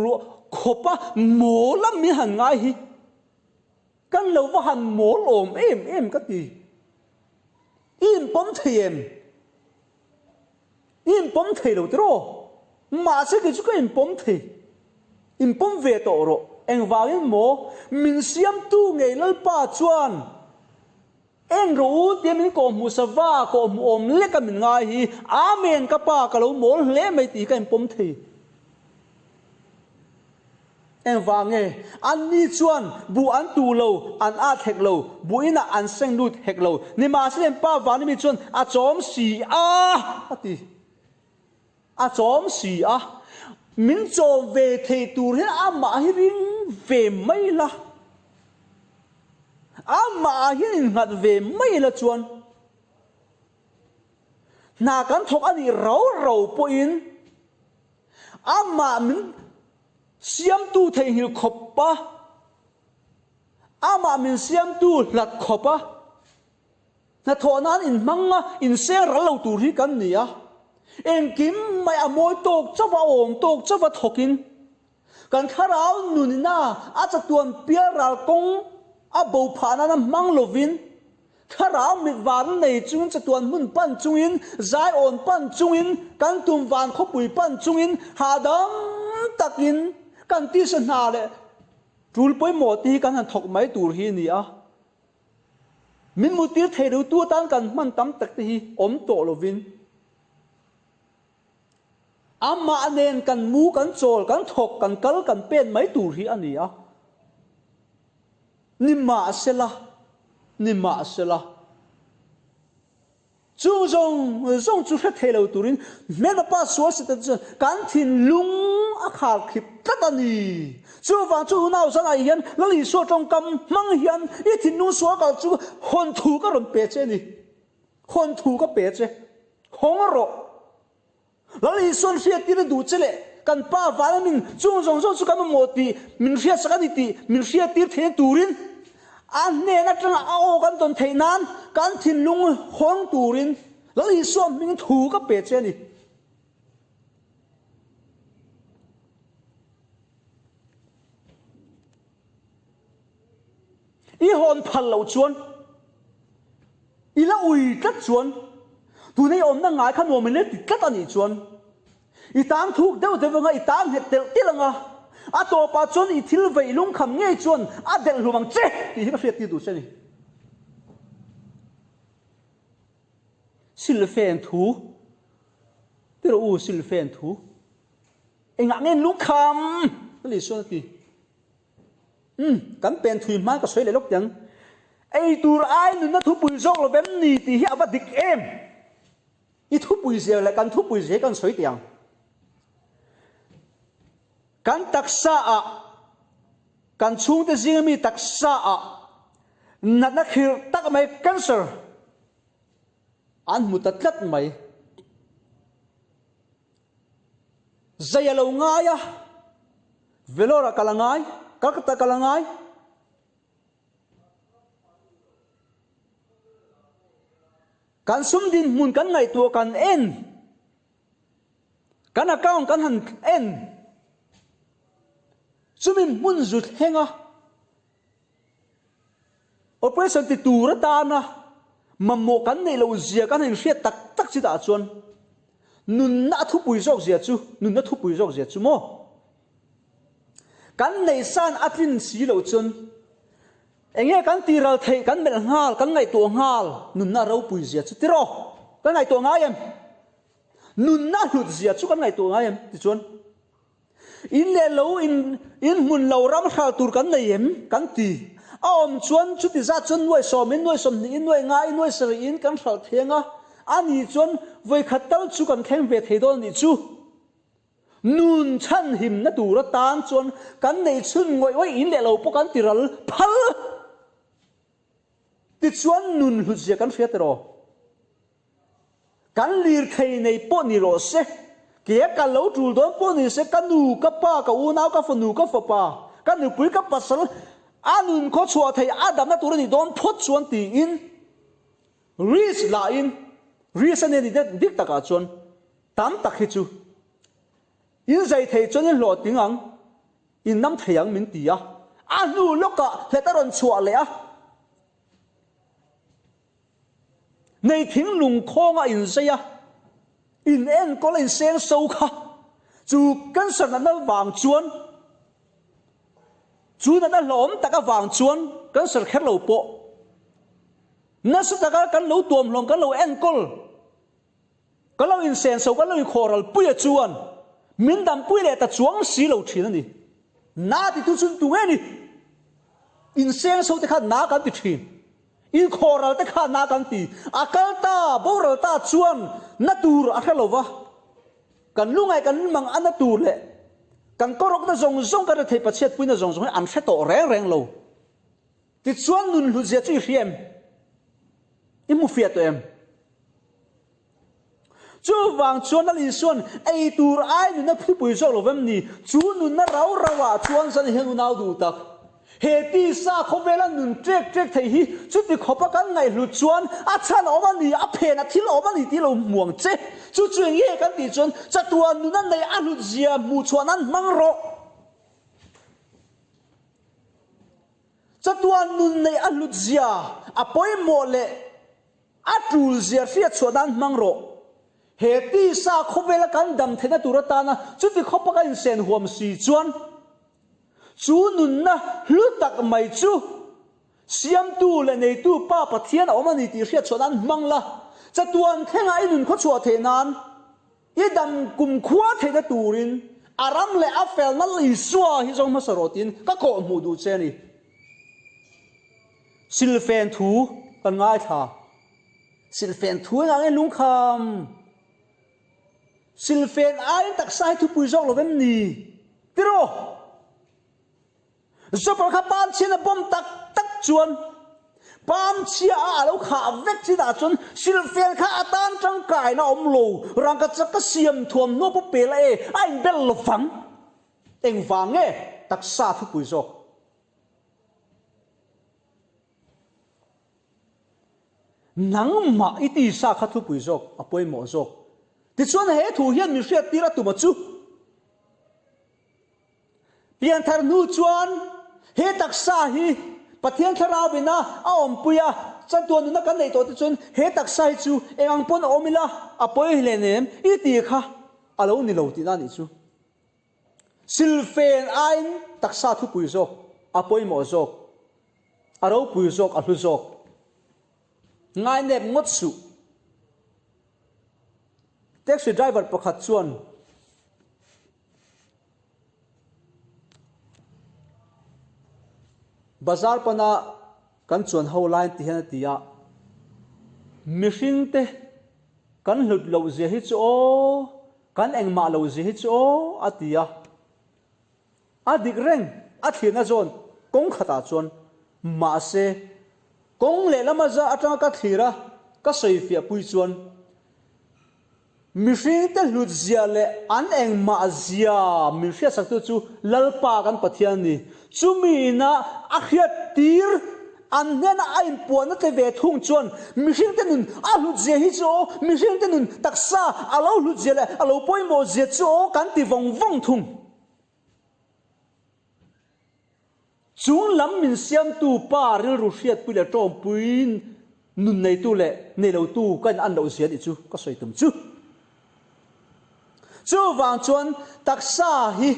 khawpa mawl a min han ngai hi. Kan lo va han mawl awm em em ka ti. I inpawm thei em? I inpawm thei lo tiraw? Mahse kei chu ka inpawm thei. Inpawm ve tawh rawh. Engvangin maw? Min siamtu ngei Lalpa chuan en rawh u tia min kawhhmuh sava kawhhmuh awm leka min ngai hi Amen ka pa ka lo mawl hle mai tih hi ka inpawm thei. Engvang nge? Anni chuan buh an tuh lo, an at hek lo, buh inah an seng lut hek lo. Nimahsela in pa Vanimi chuan a chawm si a, a ti. A chawm si a. Min chawm ve thei tur hian amah hi ring ve mai la. Amah hian innghat ve mai la chuan hna kan thawk a nih rau rau pawhin Amah min siamtu theihnghilh khawp a, amah min siamtu hlat khawp a, hnathawh nan inhmang a, inseng ral lo tur hi kan ni a. Engkim mai a mawi tawk chauh a, awm tawk chauh a thawkin kan thlarau nunina a chatuan pial ral kawng a bo phah nana hmang lovin Thlarau mit varna nei chungin chatuan hmun pan chungin, zaiawn pan chungin, kan tum van khawpui pan chungin hahdam takin kan tisa hna leh tul pawimawh te hi kan han thawk mai tur hi a ni a. Min mutir thei lo tu atan kan hman tam tak te hi awm tawh lovin amah nen kan mu, kan chawl, kan thawk, kan kal, kan pen mai tur hi a ni a. Nimahsela, nimahsela, chung zawng zawng chu hre thei lo turin hmelma pa sual si te chuan kan thinlung a khar khip tlat a ni. Chuvang chu unau zanah hian Lal Isua tawngkam hmang hian i thinlung sual kal chu hawn thu ka rawn pe che a ni. Hawn thu ka pe che. Hawng rawh. Lal Isuan hriattir a duh che leh kan Pa vana min chung zawng zawng chu kan mamawh tih min hriatsak a ni tih min hriattir theihna turin a hnen atanga a aw kan tawn theih nan kan thinlung hawng turin Lal Isua hming thu ka pe che a ni. I hawn phal loh chuan, i la ui tlat chuan, tuna i awmna ngai kha nuam in la ti tlat a nih chuan, i tang thuk deuh deuh anga i tang nghet telh telh anga, a tawpah chuan i thil veih lungkham ngei chuan a delh hlum ang che tih hi ka hriattir duh che a ni. Silfen thu, ti rawh u, silfen thu. Engah nge lungkham? Ka leh sual a ti. Umm, kan pen thui hma ka sawi leh lawk tiang. Ei tur ai nunna thupui zawk lo vem ni tih hi a va dik em? I thupui zia leh kan thupui zia hi kan sawi tiang. Kan taksa ah, kan chhungte zinga mi taksa ah natna khirh tak mai cancer an hmu ta tlat mai. Zai a lo ngai a, Vellore ah kal a ngai, Calcutta ah kal a ngai. Kan sum dinhmun kan ngaihtuah kan en, kan account kan han en, chumi hmun zu thleng a, Operation ti tur atana mamawh kan neih loh zia kan han inhriat tak tak chitah chuan nunna a thupui zawk zia chu, nunna thupui zawk zia chu maw? Kan neihsan a tlin si loh chuan enge kan ti ral theih kan melh nghal, kan ngaihtuah nghal nunna ropui zia chu tiraw? Kan ngaihtuah ngai em? Nunna hlut zia chu kan ngaihtuah ngai em? Tichuan. In leh lo in in hmun lo ram hral tur kan nei em? Kan ti. A awm chuan chuti zat chuan nuai sawmin, nuai sawmhnihin, nuai ngaiin, nuai sarih in kan hral theng a. A nih chuan vawikhat tal chu kan thleng ve thei dawn a nih chu. Nun chhanhimna tur atan chuan kan nei chhun ngawih ngawih in leh lo pawh kan ti ral phal. Tichuan nun hlutzia kan hria tiraw? Kan lirthei nei pawh ni rawh se, ke a kal lo tul dawn pawh ni se, ka nu, ka pa, ka unau, ka fanu, ka fapa, ka nupui, ka pasal, a nun khaw chhuah thei a damna tur a nih dawn phawt chuan tiin risk lahin, risk a nia ni dik takah chuan tam tak hi chu in zai thei chuan in hlawhtling ang, in nam thei ang min ti a, a hnu lawkah hlet a rawn chhuah leh a. Nei thinglung khawnga inzei a, in enkawl a inseng so kha chu cancer natna vang chuan chu natna hlauhawm tak avang chuan cancer kher lo pawh nasa taka kan lo tuamhlawm kan lo enkawl Ka lo insenso, ka lo inkhawhral puia chuan min dampui leh ta chuang si lo thin a ni. Na titu chu tu nge ni? Insenso te kha na kan ti thin. Inkhawhral te kha na kan ti. A kal ta, boral ta chuan na tur a hre lo va. Kan lungaih kan mang a na tur leh kan kawrawkna zawng zawng kan rethei Pathiatpuina zawng zawng hi an hre tawh reng reng lo. Tichuan nun hlutzia chu i hria em? I hmu fiah tawh em? Chuvang chuan Lal Isua'n ei tur ai nunna thupui zawk lo vem ni? Chu nunna rau rau ah chuan zan hian unau duh tak. He tisa khawvela nun ṭek ṭek thei hi chuti khawpa kan ngaihhlut chuan a chhan awm a ni, a phen a thil awm a ni tih lo hmu ang che. Chu chu eng nge kan tih chuan chatuan nunna nei a hlutzia hmuh chhuah nan hmang rawh. Chatuan nun neih a hlutzia, a pawimawh leh a tulzia hriatchhuah nan hmang rawh. He tisa khawvela kan dam theihna tur atana chuti khawpa ka insen huam si chuan chu nunna hlu tak mai chu Siamtu leh Neitu Pa Pathian a awm a ni tih hriatchhuah nan hmang la, chatuan thlengah i nun khawchhuah theih nan I dam kumkhua theihna turin a ram leh a felna Isua hi zawng hmasa rawh tiin ka kawh hmuh duh che a ni. Silfen thu kan ngaithla. Silfen thu engah nge lungkham? Silfen aiin taksa hi thupui zawk lo vem ni? Tiraw? Zopar kha pam chhian a bawm tak tak chuan pam chhia a a lo khah vek chinah chuan silhfen kha a tan tangkaina a awm lo, rangka chak ka siam thuamhnaw pawh pe la e, a inbel lo vang. Engvang nge taksa thupui zawk? Nangmah i tisa kha thupui zawk a pawimawh zawk. Tichuan he thu hian min hriattir a tum a chu. Pianthar hnu chuan he taksa hi Pathian Thlarau ina a awmpui a, chantuan nuna kan neih tawh te chuan he taksa hi chu eng ang pawn a awm ila a pawi hlen em i tih kha a lo ni lo tihna a nih chu. Silfen aiin taksa thupui zawk a pawimawh zawk, a ropui zawk, a hlu zawk. Ngainep ngawt suh. Taxi driver pakhat chuan. Bazar pana kan chuan ho laiin ti hian a ti a, mihringte kan hlut loh zia hi chu aw, kan engmah loh zia hi chu aw a ti a. A dik reng, a thlirna zawn kawng khatah chuan mahse kawng lehlama za atanga ka thlir a, ka sawifiah pui chuan Mihringte hlutzia leh an engmah zia min hriatsaktu chu Lalpa kan Pathian a ni. Chumi ina a hriattir an hnena a inpuanna tle ve thung chuan mihringte nun a hlutzia hi chu aw, mihringte nun taksa a lo hlutzia leh a lo pawimawhzia chu aw kan ti vawng vawng thung. Chung lam min siamtu pa rilru hriatpui leh tawngpui nun neitu leh neilotu ka in an loh zia nih chu ka sawi tum chu. Chuvang chuan taksa hi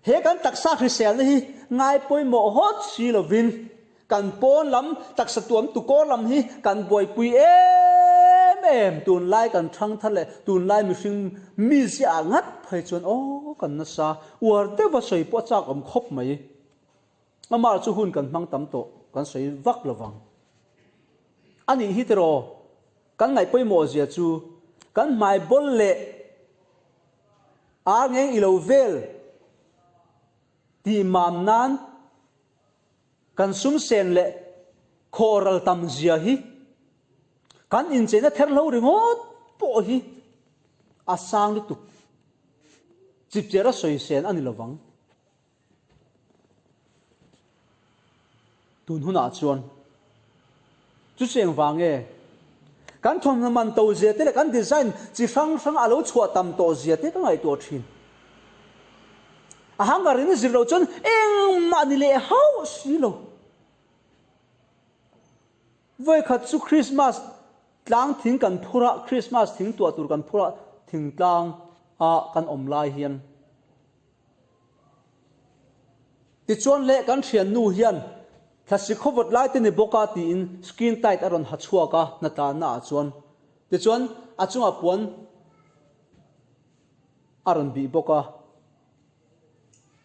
he kan taksa hriselna hi ngai pawimawh hawt si lovin kan pawn lam taksa tuam tukawr lam hi kan buaipui em em tunlai kan thangthar leh tunlai mihring mizia ah ngat phei chuan aw kan nasa Uar deuha sawi pawh a chak awm khawp mai. Amah chu hun kan hmang tam tawh, kan sawi vak lo vang. A nih hi tiraw? Kan ngaih pawimawh zia chu kan hmai bawl leh ar ngeng i lo vel tih mam nan kan sum sen leh khawh ral tam zia hi kan incheina therhlo ringawt pawh hi a sang lutuk. Chipchiar a sawi sen a ni lovang. Tun hunah chuan chu cheng vang nge kan thawmhnaw man to zia te leh kan design chi hrang hrang a lo chhuah tam tawh zia te ka ngaihtuah thin. A hanger in zir loh chuan engmah ni leh hauh si lo. Vawikhat chu Christmas tlang thing kan phur a, Christmas thing tuah tur kan phur a, thingtlang a kan awm lai hian Tichuan leh kan thiannu hian thlasi khawvawt lai te ni bawk a tiin skin tight a rawn ha chhuak a hnatlanna ah chuan. Tichuan a chungah puan a rawn bih bawk a,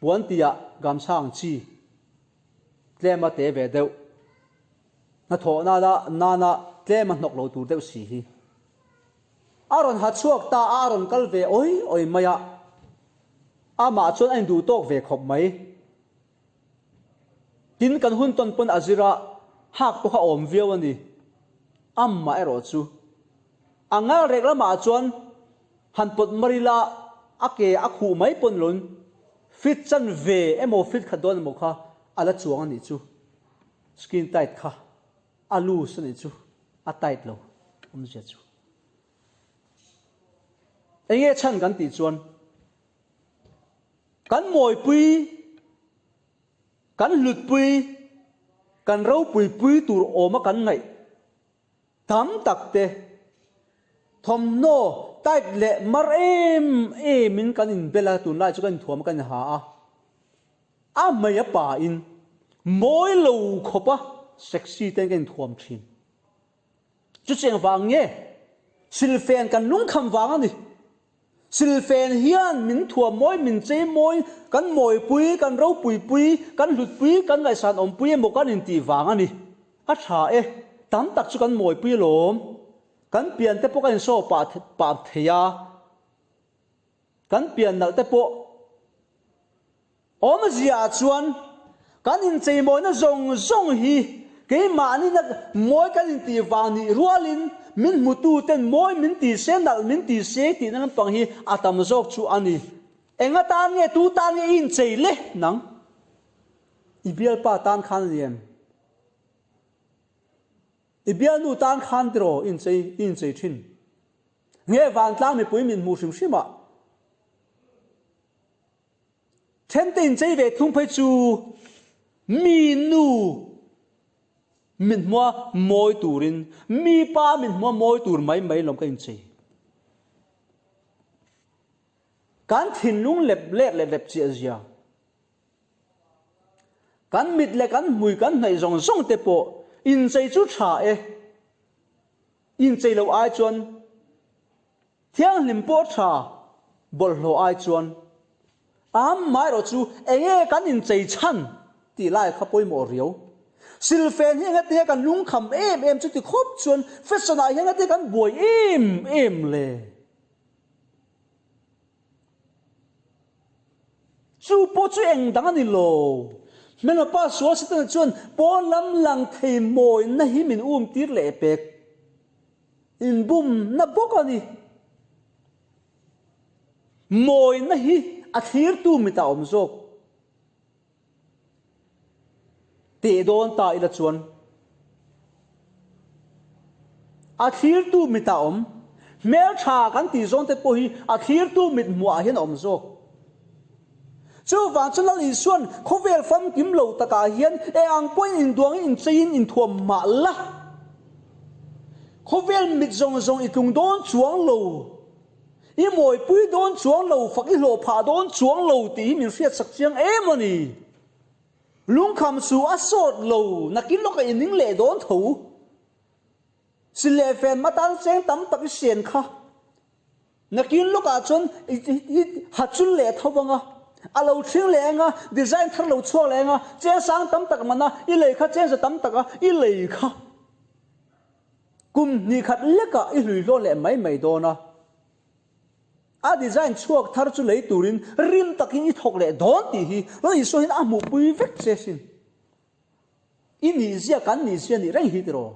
puan tihah gamchha ang chi tlem a te ve deuh, hnathawh nana nana tlem a hnawk lo tur deuh si hi. A rawn ha chhuak ta a, a rawn kal ve awi awi mai a. Amah chuan a induh tawk ve khawp mai. Tin, kan hun tawn pawn a zir a, hak pawh kha awm viau a ni. Amah erawh chu a ngal rek lamah chuan han pawt mar ila a ke a khuh mai pawn loin fit chan ve emaw fit khat dawn emaw kha a la chuang a nih chu. Skin tight kha a loose a nih chu, a tight lo awmzia chu. Enge chhan kan tih chuan kan mawipui, kan hlutpui, kan ropuipui tur awma kan ngaih tam tak te thawmhnaw tight leh mar em em in kan inbel a, tunlai chu kan inthuam a kan inha a, a hmei a pa in mawi lo khawp a sexy ten kan inthuam thin. Chucheng vang nge? Silfen kan lungkham vang a ni. Silfen hian min thuam mawi, min chei mawi, kan mawipui, kan ropuipui, kan hlutpui, kan ngaihsan awmpui emaw kan intih vang a ni. A tha e, tam tak chu kan mawipui alawm. Kan pian te pawh kan insaw pah pah thei a, kan pian nalh te pawh Awmzia ah chuan kan incheimawina zawng zawng hi keimahni na mawi kan intih vang nih rualin min hmutu ten mawi min ti se, nalh min ti se tihna lampang hi a tam zawk chu a ni. Eng atan nge tu tan nge i inchei le nang? I bialpa tan khan a ni em? I bialnu tan khan tiraw i inchei i inchei thin? Nge vantlang mipui min hmuh hrim hrim ah? Thente inchei ve thung phei chu mi nu min hmua mawi turin, mi pa min hmua mawi tur mai mai lawm ka inchei. Kan thinlung lep lek leh lep chiah zia, kan mit leh kan hmui kan hnaih zawng zawng te pawh inchei chu tha e, inchei loh ai chuan Thianghlim pawh tha bawlhhlawh ai chuan amaherawh chu enge kan inchei chhan tih lai kha pawimawh riau. Silfen hi engati nge kan lungkham em em chuti khawp chuan fashion ah hian engati kan buai em em le? Chu pawh chu eng dang a ni lo. Hmelma pa sual Setana chuan pawn lam lang thei mawina hi min um tir leh pek. Inbumna bawk a ni. Mawina hi a thlirtu mitah a awm zawk. Teh dawn ta ila chuan a thlirtu mitah a awm. Hmeltha kan tih zawng te pawh hi a thlirtu mit hmuhah hian a awm zawk. Chuvang chu Lal Isua'n khawvel famkim lo takah hian eng ang pawhin induangin incheiin inthuam mah la, khawvel mit zawng zawng i tlung dawn chuang lo, i mawipui dawn chuang lo, fak i hlawh phah dawn chuang lo tih hi min hriatsak chiang em a ni. Lungkham su a sawt lo, nakin lawkah i ning leh dawn tho. Si leh fen matan cheng tam tak i sian kha. Nakin lawkah chuan i ha chul leh tho vang a, a lo thling leh ang a, design thar lo chhuak leh ang a, cheng sang tam tak man a, i lei kha cheng za tam tak a, i lei kha. Kum hnih khat lekah i hlui hlawn leh mai mai dawn a. A design chhuak thar chu lei turin rim takin i thawk leh dawn tih hi Lal Isua hian a hmuhpui vek che sin. I nihzia kan nihzia nih reng hi tiraw?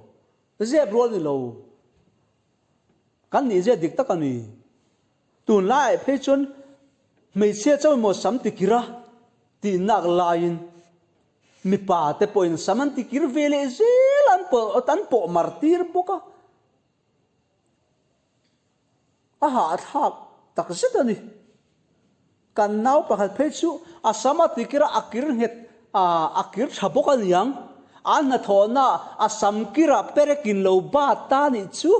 Zep rual ni lo. Kan nihzia dik tak a ni. Tunlaiah phei chuan hmeichhia chauh emaw sam tikir a tih nak laiin mipa te pawhin sam an tikir ve leh zel an pawh an pawh mar tir bawk a. A hahthlak tak zet a ni. Kan nau pakhat phei chu a sam a tikir a, a kir nghet a, a kir tha bawk a niang. A hnathawhna a sam kirah perekin lo bat ta nih chu.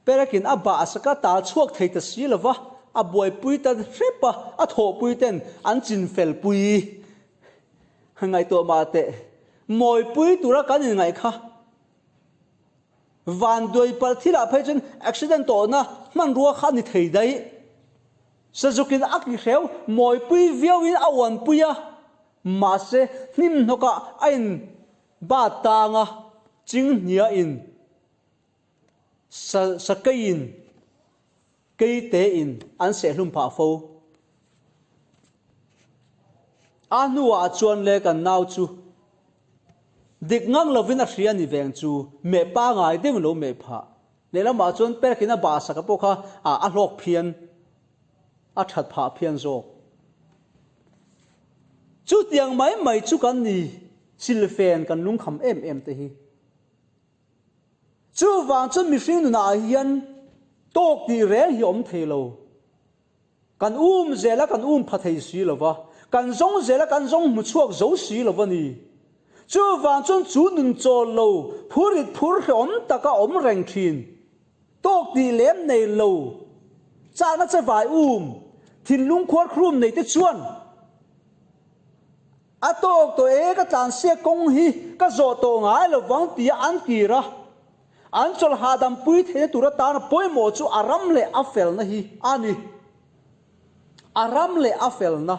Perekin a bah sak a, tal chhuak thei ta si lo va, a buaipui ta hrep a, a thawhpui ten an chinfel pui. Ngaihtuah mah teh, mawipui tura kan inngaih kha. Vanduai palh thilah phei chuan accident tawhna hmanrua kha a ni thei daih. Sazukin a ki hreu mawipui viauin a uanpui a, mahse hnim hnawkah a in bat tang a, chinghniain sa sakeiin Keitein an sehhlum phah fo. A hnuah chuan le kan nau chu dik ngang lovin a hria ni veng chu meh pangai deuhin lo meh phah. Lehlamah chuan perkin a bah sak a pawh kha a hlawk phian, a that phah phian zawk. Chutiang mai mai chu kan ni silfen kan lungkham em em te hi. Chuvang chuan mihring nunah hian tawk tih reng hi awm thei lo. Kan um zel a, kan um pha thei si lo va, kan zawng zel a, kan zawng hmu chhuak zo si lo va ni. Chuvang chuan chu nun chawl lo, phurit phur hrehawm taka awm reng thin, tawk tih lem nei lo, chahna che vai um, thinlung khuarkhrum nei te chuan, A tawk tawh e, ka tlansiak kawng hi ka zawh tawh ngai lo vang tia an kir a. An chawlh hahdam pui theihna tur atana pawimawh chu a ram leh a felna hi a ni. A ram leh a felna.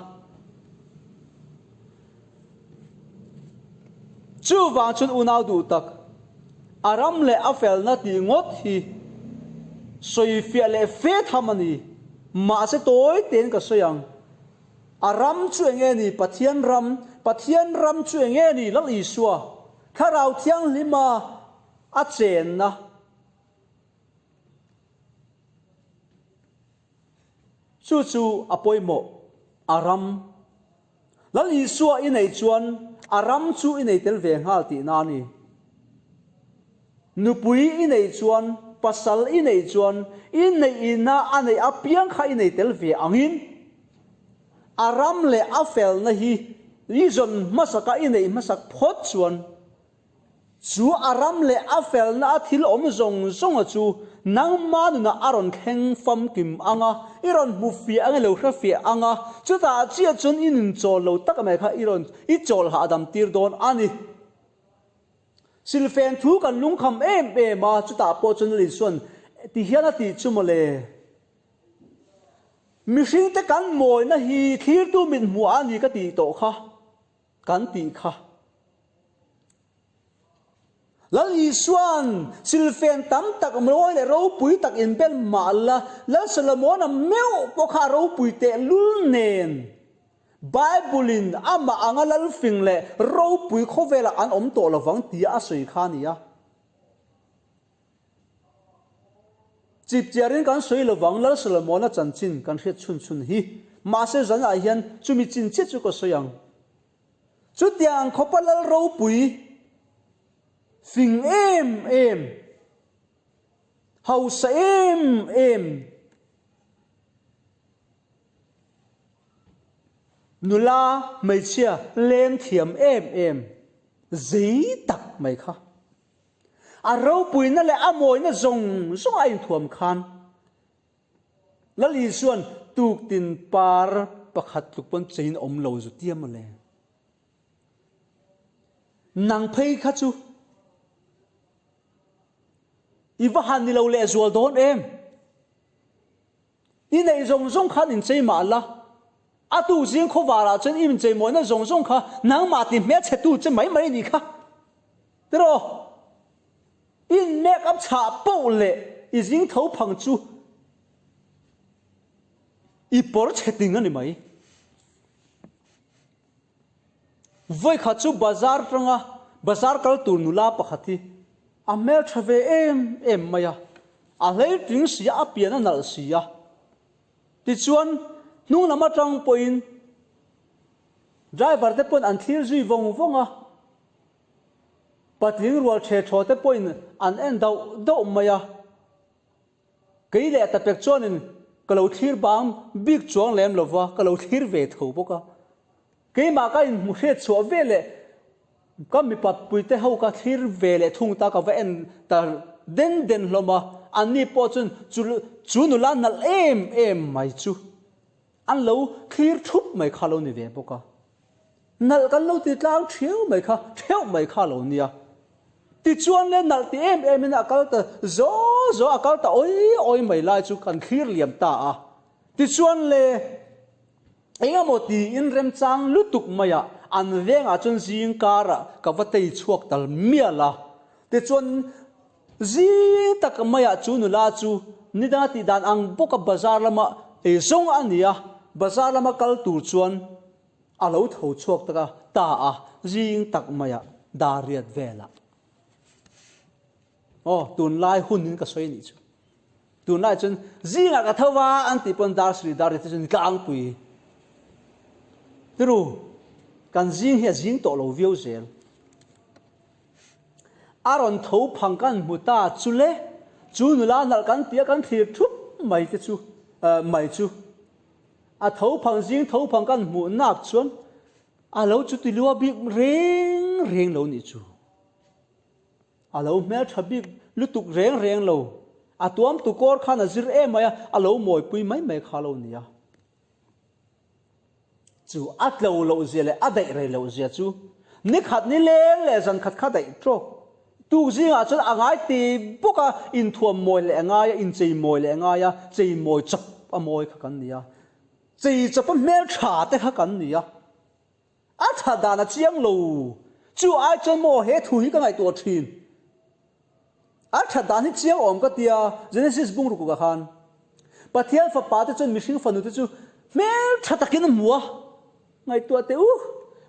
Chuvang chuan unau duh tak, a ram leh a felna tih ngawt hi sawifiah leh fe tham a ni. Mahse tawi tein ka sawi ang. A ram chu eng nge ni? Pathian ram. Pathian ram chu eng nge ni? Lal Isua, Thlarau Thianghlima a chenna. Chu chu a pawimawh, a ram. Lal Isua i neih chuan a ram chu i nei tel ve nghal tihna a ni. Nupui i neih chuan, pasal i neih chuan, i neihna a neih apiang kha i nei tel ve angin, a ram leh a felna hi i zawn hmasaka i neih hmasak phawt chuan, chu a ram leh a felna a thil awm zawng zawnga chu nangma nunah a rawn thleng famkim ang a, i rawn hmu fiah ang, i lo hre fiah ang a, chutah chiah chuan i nun chawl lo tak mai kha i rawn i chawl hahdam tir dawn a ni. Silfen thu kan lungkham em em a, chutah pawh chuan Lal Isua'n ti hian a tih chu mawle. Mihringte kan mawina hi thlirtu mit hmuh a ni ka tih tawh kha, kan tih kha. Lal Isua'n silfen tam tak mawi leh ropui tak inbel mah la, Lal Solomona meuh pawh kha a ropui tehlul nen. Bible-in amah anga lalfing leh ropui khawvelah an awm tawh lovang tia a sawi kha a ni a. Chipchiarin kan sawi lovang Lal Solomona chanchin kan hriat chhun chhun hi. Mahse zanah hian chumi chin chiah chu ka sawi ang. Chutiang ang khawpa lal ropui fing em em, hausa em em, Nula hmeichhia leng thiam em em zei tak mai kha. A ropuina leh a mawina zawng zawng a inthuam khan Lal Isua'n tuktin par pakhat tluk pawn chein awm lo zu tia mawle. Nang phei kha chu i va han ni lo lehzual dawn em? I neih zawng zawng khan inchei mah la, a tu zing khawvarah chuan i incheimawina zawng zawng kha nangmah ti hmelchhetu che mai mai a nih kha. Tiraw? In make up chhah poh leh i zing tho phang chu i pawr chhe ting a ni mai. Vawikhat chu bazar tanga bazar kal tur nula pakhat hi a hmeltha ve em em mai a, a hleitling si a, a pian a nalh si a. Tichuan hnung lam atang pawhin driver te pawn an thlir zui vawng vawng a, patling rual ṭhe ṭhaw te pawhin an en dauh dauh mai a. Kei leh tapek chuanin ka lo thlir bang bik chuang lem lova, ka lo thlir ve tho bawk a. Keimah ka inhmu hriat chhuah ve leh ka mipat puite ho ka thlir ve leh thung ta, ka va en ta den den hlawm a. Anni pawh chuan chu chu nula nalh em em mai chu An lo thlir thup mai kha lo ni ve bawk a. Nalh kan lo ti tlang thiau mai kha, theuh mai kha lo nia. Tichuan le nalh ti em em in a kal ta zaw zaw, a kal ta awi awi mai lai chu kan thlir liam ta a. Tichuan le engemaw tiin remchang lutuk maiah an vengah chuan zing karah ka va tei chhuak tal mial a. Tichuan Zing tak maiah chu nula chu nidanga tih dan ang bawka bazar lama ei zawng a ni a, bazar lama kal tur chuan a lo tho chhuak tak a, ta a, zing tak maiah dar riat velah. Aw, tunlai hunin ka sawi a nih chu. Tunlai chuan zingah ka tho va an tih pawn dar sri dar riat te chu ni tlangpui. Tiru, kan zing hi a zing tawh lo viau zel. A rawn tho phang kan hmu ta chu le, chu nula nalh kan tia kan thlir thup mai te chu mai chu. A tho phang zing tho phang kan hmuh nak chuan a lo chu ti lua bik reng reng lo nih chu. A lo hmeltha bik lutuk reng reng lo. A tuam tu kawr khan a zir em mai a, a lo mawipui mai mai kha lo nia. Chu a tlo loh zia leh a daih rei loh zia chu ni khat ni leng leh zan khat kha daih tawk. Tuk zingah chuan a ngai ti bawk a, inthuam mawi leh a ngai a, inchei mawi leh a ngai a, chei mawi chawp a mawi kha kan ni a, chei chawp a hmeltha te kha kan ni a. A tha dan a chiang lo. Chu ai chuan maw he thu hi ka ngaihtuah thin. A tha dan hi chiang awm ka tia Genesis bung ruk ah khan Pathian fapa te chuan mihring fanu te chu hmel tha takin a hmu a. Ngaihtuah teh u.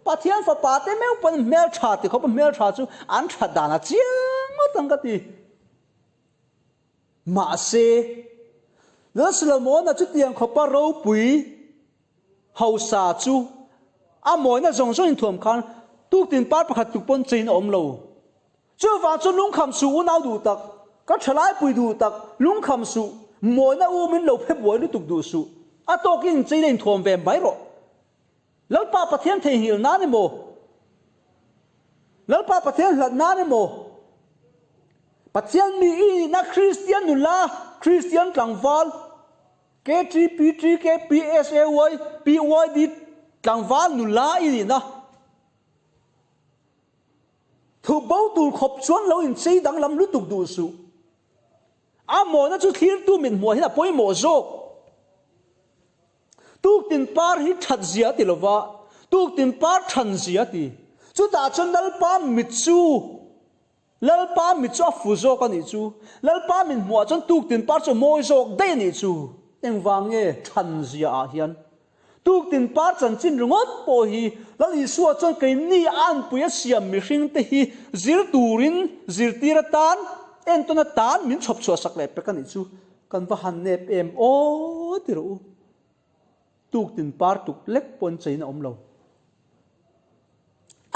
Pathian fapa te meuh pawn hmel tha ti khawp a hmel tha chu an tha dan a chiang ngawt ang ka ti. Mahse Lal Solomona chutiang khawpa ropui Hausa chu a mawina zawng zawng inthuam khan tuktin par pakhat tuk pawn chein a awm lo. Chuvang chu lungkham suh unau duh tak, ka thalaipui duh tak, lungkham suh, mawina u min lo phe buai lutuk duh suh. A tawkin chein a inthuam ve mai rawh. Lalpa Pathian theihnghilh nan emaw, Lalpa Pathian hlat nan emaw, Pathian mi i nihna Kristian nula, Kristian tlangval, KTPTKPSAYPYD tlangval nula i nihna thu bo tur khawp chuan lo inchei danglam lutuk duh suh. A mawna chu thlirtu mit hmuah hian a pawimawh zawk. Tuktin par hi that zia ti lova, tuktin par than zia ti. Chutah chuan Lalpa mit chu Lalpa mit chu a fu zawk a nih chu. Lalpa min hmuh ah chuan tuktin par chu a mawi zawk daih a nih chu. Engvang nge thlan zia ah hian tuktin par chanchin ringawt pawh hi Lal Isua chuan keini a anpui a siam mihring te hi zir turin zirtir atan entawn atan min chhawp chhuah sak leh pek a nih chu. Kan va han nep em aw ti rawh u. Tuktin par tuk lek pawn chein a awm lo.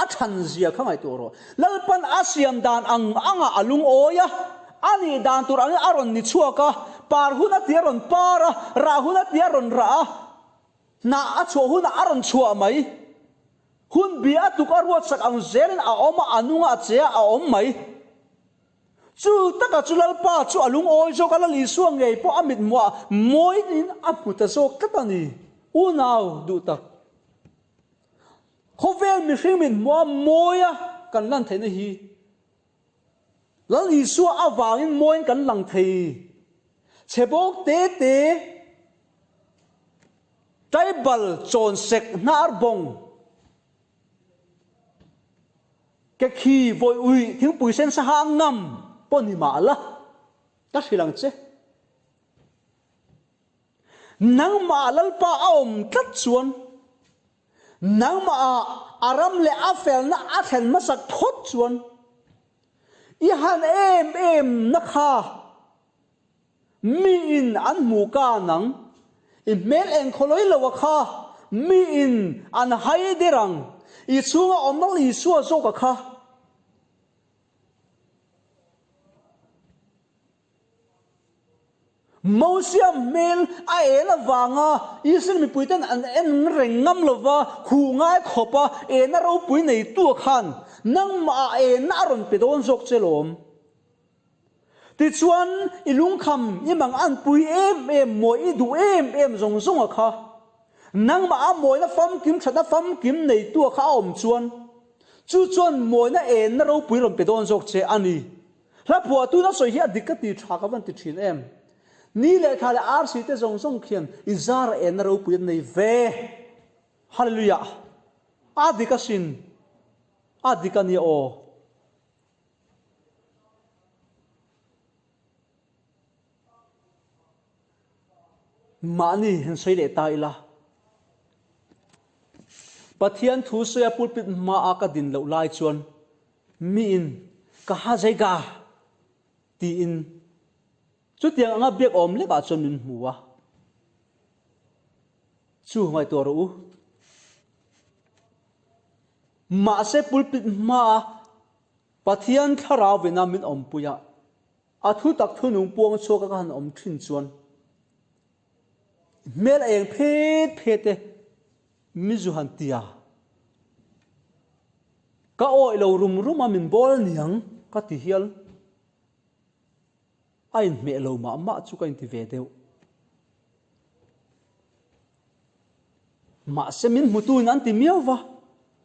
A than zia kha ngaihtuah rawh. Lalpan a siam dan ang angah a lungawi a, a nih dan tur angin a rawn ni chhuak a, par hun a ti a rawn par a, rah hun a ti a rawn rah a, hnah a chhuah hunah a rawn chhuah mai. Hun bi a tuk a ruatsak ang zelin a awm a, a nung a, a che a, a awm mai. Chu taka chu Lalpa chu a lungawi zawk a, Lal Isua ngei pawh a mithmuah mawiin a hmu ta zawk tlat a ni. Unau duh tak. Khawvel mihring min hmuha mawia kan lan theihna hi Lal Isua avangin mawiin kan lang thei. Chhe bawk te te, tribal chawn sek hnar bawng, ke khi vawi uih thingpui sen sa hang ngam. pawh ni mah la, ka hrilh ang che. Nangmah Lalpa a awm tlat chuan nangmah ah a ram leh a felna a thlen hmasak phawt chuan i han em em na kha Mi in an hmuh ka nang. I hmel eng khawlawi lo a kha. Mi in an hai der ang. I chhunga awm Lal Isua zawk a kha. Mosia hmel a en avanga Israel mipuiten an en reng ngam lova huh ngai khawpa enna ropui neitu a khan nangmah ah enna a rawn pe dawn zawk che lawm. Tichuan, i lungkham i mang anpui em em mawi i duh em em zawng zawng a kha. Nangmah a mawina famkim thatna famkim neitu a kha a awm chuan, chu chuan mawina enna ropui rawn pe dawn zawk che a ni. Hla phuahtu na sawi hi a dik ka ti tha ka van ti thin em. Ni leh thla leh arsi te zawng zawng khian i zara enna ropui an nei ve. Hallelujah! A dik asin. A dik a nia aw. Mahni han sawi leh ta ila. Pathian thu sawi a pulpit hmaah ka din loh lai chuan miin ka ha zeiga tiin chutiang anga biak awm lekah chuan min hmu a. Chu ngaihtuah rawh u. Mahse pulpit hmaa Pathian thlarau vena min awmpui a, a thu tak thu nung puang chhuak a ka han awm thin chuan hmel a eng phet phet e, min zu han ti a. Ka awih lo rum rum a min bawl aniang ka ti hial. A inhmeh lo mah mah chu ka inti ve deuh. Mahse min hmutuin an ti miau va,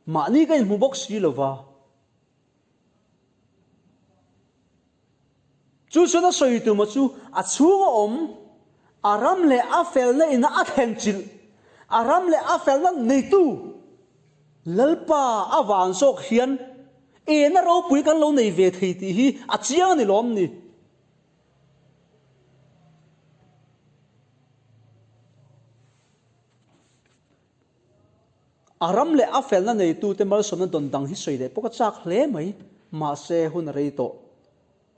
mahni ka inhmu bawk si lo va. Chu chuan a sawi tuma chu a chhunga awm, a ram leh a felna ina a thlen chilh, a ram leh a felna neitu Lalpa a van zawk hian ena ropui kan lo nei ve thei tih hi a chiang a ni lawm ni. A ram leh a felna neitute malsawmna dawn dang hi sawi leh pawh ka chak hle mai, mahse hun a rei tawh.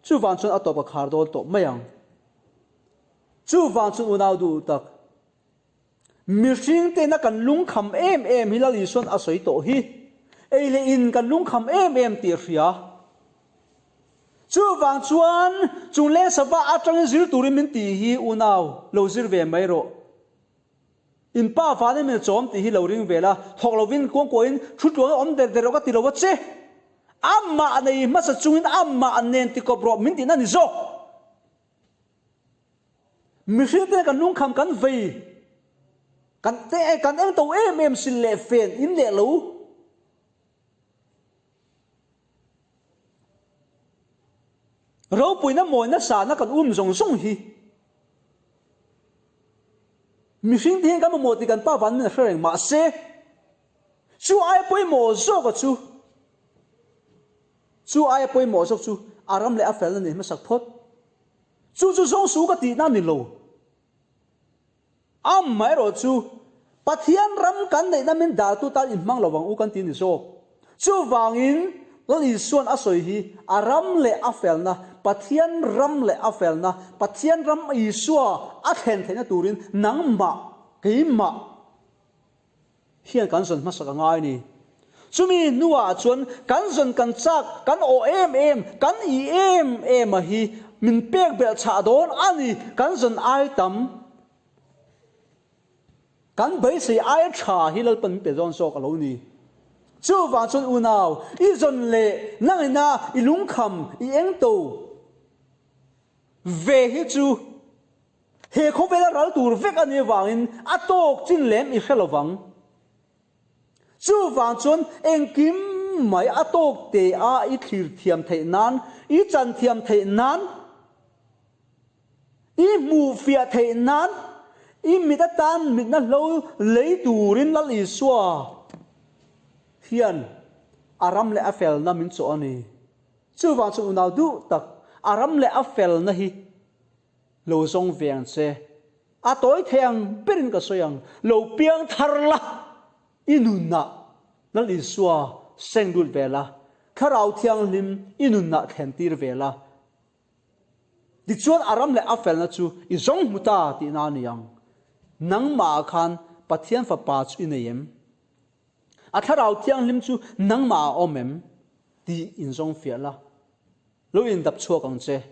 Chuvang chuan a tawp ka khar dawn tawh mai ang. Chuvang chuan unau duh tak, mihring tena kan lungkham em em hi Lal Isuan a sawi tawh hi, ei leh in kan lungkham em em tih a hria. Chuvang chuan chung leng sava atangin zir turin min tih hi unau lo zir ve mai rawh. In pa van em in a chawm tih hi lo ring ve la, thawk lovin kuangkuahin thu tluang a awm der der rawh ka ti lo a che. Amah nei hmasa chungin amah nen tikawp rawh min tihna a ni zawk. Mihring te kan lungkham kan vei, kan te kan engto em em sil leh fen in leh lo. Ropuina mawina sahna kan um zawng zawng hi mihring te hian kan mamawh tih kan pa van min a hre reng mahse chu aia pawimawh zawk a chu chu aia pawimawh zawk chu a ram leh a felna nei hmasak phawt chu chu zawng su ka tihna a ni lo. Amaherawh chu, Pathian ram kan neihna min daltu tan inhmang lo ang u kan ti ni zawk. Chuvangin, Lal Isuan a sawi hi a ram leh a felna, Pathian ram leh a felna, Pathian ram Isua a thlen theihna turin nangmah, keimah, hian kan zawn hmasak a ngai a ni. Chumi hnuah chuan kan zawn kan chak, kan awh em em, kan ih em em a hi min pek belh chhah dawn a ni. Kan zawn ai tam, kan beisei aia tha hi Lalpan min pe dawn zawk a lo ni. Chuvang chuan unau, i zawn leh nangina i lungkham, i engto ve hi chu, He khawvela ral tur vek a nih avangin a tawk chin lem i hre lovang. Chuvang chuan engkim mai a tawk te a i thlir thiam theih nan, i chan thiam theih nan, i hmuh fiah theih nan, i mit atan mitna hlo lei turin Lal Isua hian a ram leh a felna min chawh a ni. Chuvang chuan unau duh tak. A ram leh a felna hi lo zawng ve ang che. A tawi thei ang berin ka sawi ang, lo piang thar la, i nunah Lal Isua seng lut ve la, Thlarau Thianghlim i nunah thlen tir ve la. Tichuan a ram leh a felna chu i zawng hmu ta tihna a ni ang. Nangmahah khan Pathian Fapa chu i nei em? A Thlarau Thianghlim chu nangmahah a awm em? Tih inzawng fiah la. Lo indap chhuak ang che.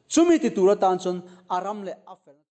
Chumi ti tur atan chuan a ram leh a felna.